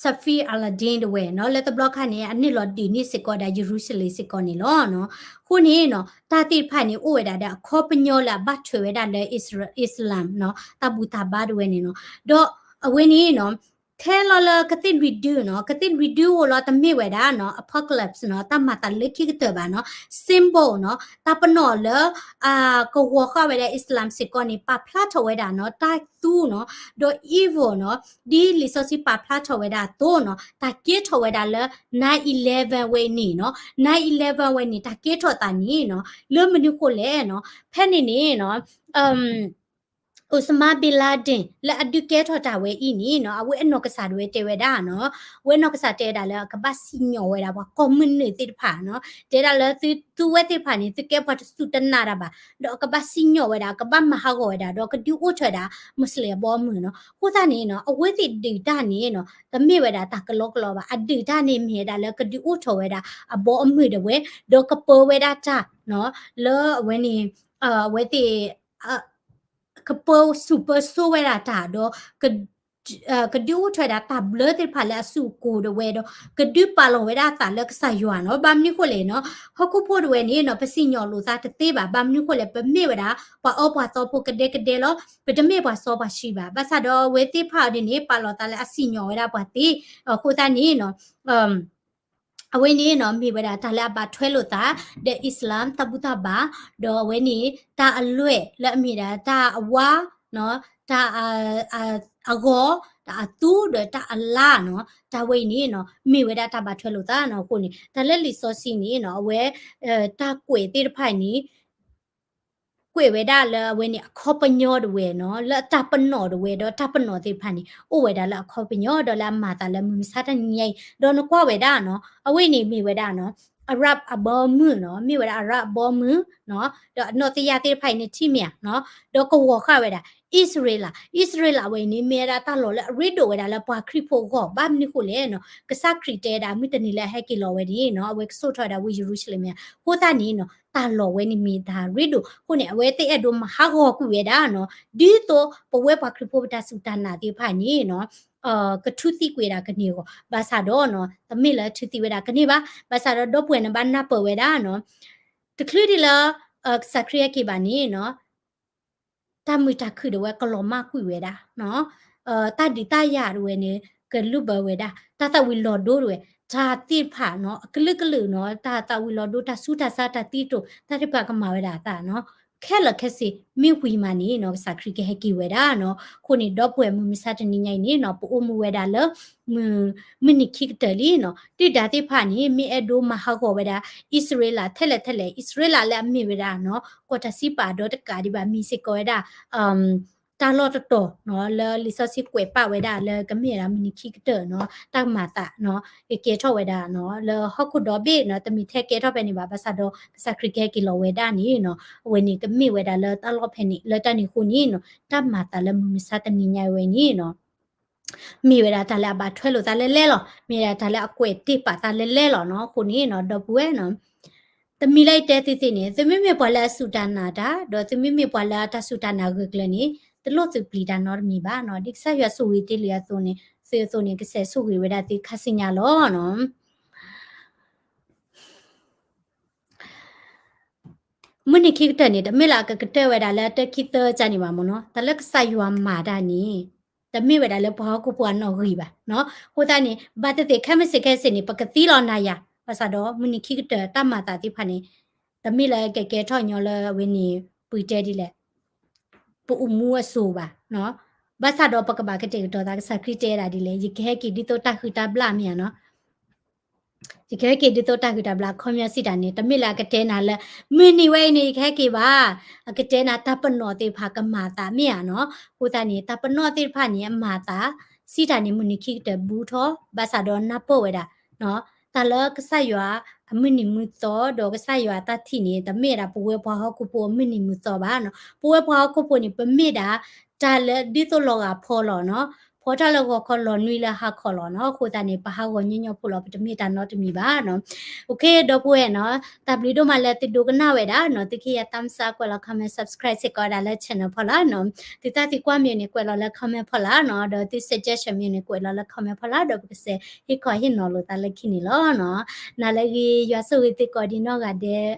Safi al-Din တဝဲနီၤ, လၢတဘျီခါန့ၣ် အနုာ်လီၤဒုးန့ၢ်စ့ၢ်ကီးဒၣ် ယရူၤၡလ့ၣ်စ့ၢ်ကီးန့ၣ်လီၤနီၤ. အဃိန့ၣ်နီၤ တၢ်သ့ၣ်တဖၣ်န့ၣ် အိၣ်ဝဲဒၣ်ဒီးအခီပညီလၢအဘၣ်ထွဲဝဲဒၣ်လၢ Islam နီၤ, တၢ်ဘူၣ်တၢ်ဘါတဝဲန့ၣ်နီၤ. ဒီးအဝဲန့ၣ်နီၤ ထဲလီၤလၢကသ့ၣ်လွံၢ်ဒုနီၤ, ကသ့ၣ်လွံၢ်ဒုအိၣ်လီၤ တမ့ၢ်ဝဲဒၣ်နီၤ apocalypse နီၤ, တၢ်မၤသးလၢခံကတၢၢ်ဘၣ်နီၤ, symbol နီၤ, တၢ်ပနီၣ်လၢ ကဝီၤဃာ်ဝဲဒၣ် Islam စ့ၢ်ကီးန့ၣ် ပာ်ဖျါထီၣ်ဝဲဒၣ်နီၤ တၢ်သူနီၤ, ဒီး evil နီၤ, ဒ်လံာ်စီဆှံပာ်ဖျါထီၣ်ဝဲဒၣ်အသိးနီၤ, တၢ်ကဲထီၣ်ဝဲဒၣ်လၢ nine eleven ဝဲန့ၣ်နီၤ, nine eleven ဝဲန့ၣ် တၢ်ကဲထီၣ်သးန့ၣ်နီၤ, လၢမနုၤဃိလဲၣ်နီၤ, ဖဲန့ၣ်န့ၣ်နီၤ Osama bin Laden လၢအဒုးကဲထီၣ်တၢ်ဝဲအံၤန့ၣ်နီၤ, အဝဲအနီၢ်ကစၢ်ဒၣ်ဝဲတဲဝဲဒၣ်နီၤ, အဝဲအနီၢ်ကစၢ်တဲဝဲဒၣ်လၢအကဘၣ်စံၣ်ညီၣ်ဝဲဒၣ်ပှၤကီၢ်မုၢ်နုာ်သ့ၣ်တဖၣ်နီၤ, တဲဒၣ်လၢသုဝဲသ့ၣ်တဖၣ်န့ၣ် သုကဲပှၤတစူၢ်တနာ်တၢ်ဘၣ်, ဒီးအကဘၣ်စံၣ်ညီၣ်ဝဲဒၣ် အကဘၣ်မၤဟးဂီၤဝဲဒၣ် ဒီးကဒုးအိၣ်ထီၣ်ဝဲဒၣ် Muslim အဘီအမုၢ်နီၤ. အဃိသတးန့ၣ်နီၤ အဝဲသ့ၣ်ဒုးတၢ်န့ၣ်နီၤ တမ့ၢ်ဝဲဒၣ်တၢ်ကလီကလီဘၣ်, အဒုးတၢ်န့ၣ်မ့ၢ်ဝဲဒၣ်လၢကဒုးအိၣ်ထီၣ်ဝဲဒၣ်အဘီအမုၢ်ဒၣ်ဝဲ, ဒီးကပၢဝဲဒၣ်တၢ်နီၤ လၢအဝဲန့ၣ် အဝဲသ့ၣ် ကပၢစူၢ်ပၢစိဝဲဒၣ်တၢ်ဒီး ကဒုးအိၣ်ထီၣ်ဝဲဒၣ်တၢ်ဘျၢသ့ၣ်တဖၣ်လၢအစုအကိၤဒၣ်ဝဲဒီး ကဒုးပာ်လီၤဝဲဒၣ်အသးလၢကစၢ်ယွၤနီၤ. ဘၣ်မနုၤဃိလဲၣ်နီၤ, ဟီၣ်ခိၣ်ဖိဒၣ်ဝဲန့ၣ်နီၤ ပစံၣ်ညီၣ်လိာ်သးတသ့ဘၣ်. ဘၣ်မနုၤဃိလဲၣ် ပမ့ၢ်ဝဲဒၣ် ပှၤအၢပှၤသီဖိကဒဲကဒဲလီၤ. ပတမ့ၢ်ပှၤစီပှၤဆှံဘၣ်. ဘၣ်ဆၣ်ဒီးအဝဲသ့ၣ်တဖၣ်အံၤန့ၣ် ပာ်လီၤသးလၢအစံၣ်ညီၣ်ဝဲဒၣ်ပှၤသ့. အဃိသတးန့ၣ်နီၤ အဝဲန့ၣ်နီၤ မ့ၢ်ဝဲဒၣ်တၢ်လၢအဘၣ်ထွဲလိာ်သး ဒီး Islam တၢ်ဘူၣ်တၢ်ဘါ, ဒီးအဝဲန့ၣ် တၢ်အလွဲၢ်လၢအမ့ၢ်ဒၣ်တၢ်အဝါနီၤ, တၢ်အဂီၤ, တၢ်အသူ ဒီးတၢ်အလါနီၤ, တၢ်ဝဲအံၤန့ၣ်နီၤ မ့ၢ်ဝဲဒၣ်တၢ်ဘၣ်ထွဲလိာ်သးနီၤ. အဃိန့ၣ် တၢ်လၢလံာ်စီဆှံန့ၣ်နီၤ အဝဲ တၢ်ကွဲးသ့ၣ်တဖၣ်န့ၣ် ကွဲးဝဲဒၣ်လၢအဝဲန့ၣ်အခီပညီဒၣ်ဝဲနီၤ, လၢအတၢ်ပနီၣ်ဒၣ်ဝဲ ဒီးတၢ်ပနီၣ်သ့ၣ်တဖၣ်န့ၣ် အိၣ်ဝဲဒၣ်လၢအခီပညီ ဒီးလၢအမၤသးလၢမုၢ်မဆါတနံၤညါအံၤ, ဒီးနကွၢ်ဝဲဒၣ်နီၤ အဝဲန့ၣ်မ့ၢ်ဝဲဒၣ်နီၤ Arab အဘီအမုၢ်နီၤ, မ့ၢ်ဝဲဒၣ် Arab အဘီအမုၢ်နီၤ, ဒီးအနီၢ်သယၢ်သ့ၣ်တဖၣ်အံၤန့ၣ်ထံၣ်မ့ၢ်ဧါနီၤ, ဒီးကဝီၤဃာ်ဝဲဒၣ် အံၣ်စရ့လး, အံၣ်စရ့လးဝဲအံၤန့ၣ် မ့ၢ်ဝဲဒၣ်တၢ်လီၢ်လၢအရ့ဒိၣ်ဝဲဒၣ်လၢပှၤခရံာ်ဖိအဂီၢ်, ဘၣ်မနုၤဃိလဲၣ်နီၤ, ကစၢ်ခရံာ်တဲဝဲဒၣ် မုၢ်တနံၤလၢအဟဲက့ၤလီၤဝဲန့ၣ်နီၤ အဝဲကဆိၣ်ထီၣ်ဝဲဒၣ်ဝ့ၢ်ယရူၤၡလ့ၣ်မ့ၢ်ဧါ. အဃိသတးန့ၣ်နီၤ တၢ်လီၢ်ဝဲန့ၣ်မ့ၢ်တၢ်ရ့ဒိၣ်အဃိန့ၣ် အဝဲသ့ၣ်အဲၣ်ဒိးမၤဟးဂီၤကွံာ်ဝဲဒၣ်နီၤ, ဒ်သိးပဝဲပှၤခရံာ်ဖိပတၢ်စူၢ်တၢ်နာ်သ့ၣ်တဖၣ်န့ၣ်နီၤ ကထူသံကွံာ်ဒၣ်ကန့ၢ်အဂီၢ်, ဘၣ်ဆၣ်ဒီးနီၤ တမ့ၢ်လၢထူသံဝဲဒၣ်ကန့ၢ်ဘၣ်. ဘၣ်ဆၣ်ဒီးဒီပုၢ်ဝဲၢ်န့ၣ်ဘၣ်နၢ်ပၢၢ်ဝဲဒၣ်နီၤ, တချုးဒံးလၢ ကစၢ်ခရံာ်ဟဲက့ၤဘၣ်န့ၣ်နီၤ တၢ်မုာ်တၢ်ခုၣ်ဒၣ်ဝဲကလီၤမၢ်ကွံာ်ဝဲဒၣ်, တၢ်ဒုးတၢ်ယၤဒၣ်ဝဲန့ၣ် ကလုၢ်ဘၢဝဲဒၣ်, တၢ်သးဝံၤလီၤဒိဒၣ်ဝဲ, တၢ်သ့ၣ်တဖၣ်နီၤ အကလုာ်ကလုာ်နီၤ တၢ်သးဝံၤလီၤဒိ တၢ်ဆူးတၢ်ဆါ တၢ်သံတိာ် တၢ်သ့ၣ်တဖၣ်ကမၤဝဲဒၣ်အသးနီၤ ခဲလၢာ်ခဲဆ့ မ့ၢ်ဝံၤမးန့ၣ်နီၤ ကစၢ်ခရံာ်ကဟဲက့ၤဝဲဒၣ်နီၤ. အဃိန့ၣ် ဒီပုၢ်ဝဲၢ်မုၢ်မဆါတနံၤညါအံၤန့ၣ်နီၤ ပအိၣ်မူဝဲဒၣ်လၢ မုၢ်နံၤခံကတၢၢ်လံနီၤ. ဒုၣ်ဒါသ့ၣ်တဖၣ်န့ၣ် မ့ၢ်အဲၣ်ဒိးမၤဟးဂီၤဝဲဒၣ် အံၣ်စရ့လးထဲလဲၣ်ထဲလဲၣ်, အံၣ်စရ့လးလၢအမ့ၢ်ဝဲဒၣ်နီၤ ကီၢ်တၢ်စံးပာ်ဒီးတကးဒံးဘၣ် မ့ၢ်စ့ၢ်ကီးဝဲဒၣ် တၢ်လီၢ်တတီၤနီၤ လၢလံာ်စီဆှံကွဲးပာ်ဝဲဒၣ်လၢကမ့ၢ်ဝဲဒၣ်မုၢ်နံၤခံကတၢၢ်နီၤ တၢ်မၤသးနီၤ ကကဲထီၣ်ဝဲဒၣ်နီၤ လၢဟီၣ်ခိၣ်ဒီဘ့ၣ်နီၤ တမ့ၢ်ထဲကဲထီၣ်ဖဲန့ၣ်ဘၣ်. ဘၣ်ဆၣ်ဒီး ကစၢ်ခရံာ်ကဟဲက့ၤလီၤဝဲဒၣ်န့ၣ်နီၤ အဝဲန့ၣ်ကမ့ၢ်ဝဲဒၣ်လၢတၢ်လီၢ်ဖဲန့ၣ် လၢတၢ်န့ၣ်အဃိန့ၣ်နီၤ တၢ်မၤသးလၢမုၢ်မဆါတနံၤညါဝဲန့ၣ်နီၤ မ့ၢ်ဝဲဒၣ်တၢ်လၢအဘၣ်ထွဲလိာ်သးလဲၣ်လဲၣ်လီၤ. မ့ၢ်ဝဲဒၣ်တၢ်လၢအကွဲးတ့ၢ်ပာ်သးလဲၣ်လဲၣ်လီၤနီၤ. အဃိန့ၣ်နီၤ ဒီပုၢ်ဝဲၢ်နီၤ တမံၤလၢယတဲသုသ့ၣ်န့ၣ် သုမ့မ့ၢ်ပှၤလၢအစူၢ်တၢ်နာ်တၢ် ဒီးသုမ့မ့ၢ်ပှၤလၢအတၢ်စူၢ်တၢ်နာ်ဂၢၢ်ကျၢၤန့ၣ် တလိၣ်သုပျံၤတၢ်နီတမံၤဘၣ်နီၤ. ဒ်ကစၢ်ယွၤဆိၣ်ဂ့ၤတ့ၢ်လံအသိးန့ၣ် သုအသိးန့ၣ် ကစၢ်ဆိၣ်ဂ့ၤဝဲဒၣ်သုခါဆူညါလီၤနီၤ. မုၢ်နံၤခံကတၢၢ်န့ၣ် တမ့ၢ်လၢအကကတၢၢ်ဝဲဒၣ်လၢတၢခံသၢကန့ၣ်ဘၣ်မ့ၢ်နီၤ. တၢ်လၢကစၢ်ယွၤမၤတၢ်န့ၣ် တမ့ၢ်ဝဲဒၣ်လၢပှၤဟီၣ်ခိၣ်ဖိအနီၣ်ဂံၢ်ဘၣ်နီၤ. အဃိသတးန့ၣ် ဘၣ်သ့ၣ်သ့ၣ် ခဲမုၢ်ဆ့ၣ်ခဲဆ့ၣ်န့ၣ် ပကသံလီၤနၤယၤ, ဘၣ်ဆၣ်ဒီးမုၢ်နံၤခံကတၢၢ်တၢ်မၤသးသ့ၣ်တဖၣ်န့ၣ် တမ့ၢ်လၢကကဲထီၣ်ညီလၢအဝဲန့ၣ် ပှၤတဲဒ်လဲၣ် ပအိၣ်မူအစိၤဘၣ်နီၤ. ဘၣ်ဆၣ်ဒီးပကဘၣ်ကတဲာ်ကတီၤသး ကစၢ်ခရံာ်တဲဒၣ်ဒ်လဲၣ်, ယကဟဲက့ၤဒ်သိးတၢ်ဟုၣ်တၢ်ဘျၣ်မ့ၢ်ဧါနီၤ. ယကဟဲက့ၤဒ်သိးတၢ်ဟုၣ်တၢ်ဘျၣ် အခီပညီစံးတၢ်န့ၣ် တမ့ၢ်လၢအကတဲနၤလၢ မုၢ်နံၤဝဲအံၤန့ၣ် ယကဟဲက့ၤဘၣ်, အကတဲနၤတၢ်ပနီၣ်သ့ၣ်တဖၣ်ကမၤသးမ့ၢ်ဧါနီၤ. အဃိသတးန့ၣ် တၢ်ပနီၣ်သ့ၣ်တဖၣ်န့ၣ် အမၤသး စံးတၢ်န့ၣ် မုၢ်နံၤခံကတၢၢ်ဘူးထီၣ်, ဘၣ်ဆၣ်ဒီးနၢ်ပၢၢ်ဝဲဒၣ် တၢ်လၢကစၢ်ယွၤအမုၢ်နံၤမုၢ်သီဒီးကစၢ်ယွၤအတၢ်ထံၣ်န့ၣ် တမ့ၢ်ဝဲဒၣ်ပဝဲပှၤဟီၣ်ခိၣ်ဖိအမုၢ်နံၤမုၢ်သီဘၣ်နီၤ. ပဝဲပှၤဟီၣ်ခိၣ်ဖိန့ၣ် ပမ့ၢ်ဒၣ် တၢ်လၢဒ်သိးလီၤဂာ်ဖီလီၤနီၤ, ဖီတၢ်လၢဂီၤခီလီၤနွံလၢဟါခီလီၤနီၤ. အဃိသတးန့ၣ် ပဟးဂီၤညီညီဖိလီၤ, ပတမ့ၢ်တၢ်နီတမံၤဘၣ်နီၤ. အိၣ်ခ့ ဒီပုၢ်ဝဲၢ်နီၤ, တၢ်ဘျုးဒိၣ်မးလၢသုဒိကနၣ်ဝဲဒၣ်နီၤ, သုကဟ့ၣ်ယၤ thumbs up ကွဲးလီၤ comment subscribe စ့ၢ်ကီးဝဲဒၣ်လၢ channel ဖီလာ်နီၤ. သုသးသံကွၢ်မ့ၢ်န့ၣ် ကွဲးလီၤလၢ comment ဖီလာ်နီၤ, ဒီးသု suggestion မ့ၢ်န့ၣ် ကွဲးလီၤလၢ comment ဖီလာ်, ဒီးပကစဲးဟ့ၣ်ခီဟ့ၣ်နီၤလိာ်သးလၢခံန့ၣ်လီၤနီၤ. နၤလၢအဂ့ၤ ယွၤဆိၣ်ဂ့ၤသုကိးဒံးနီၢ်ဂၤဒဲး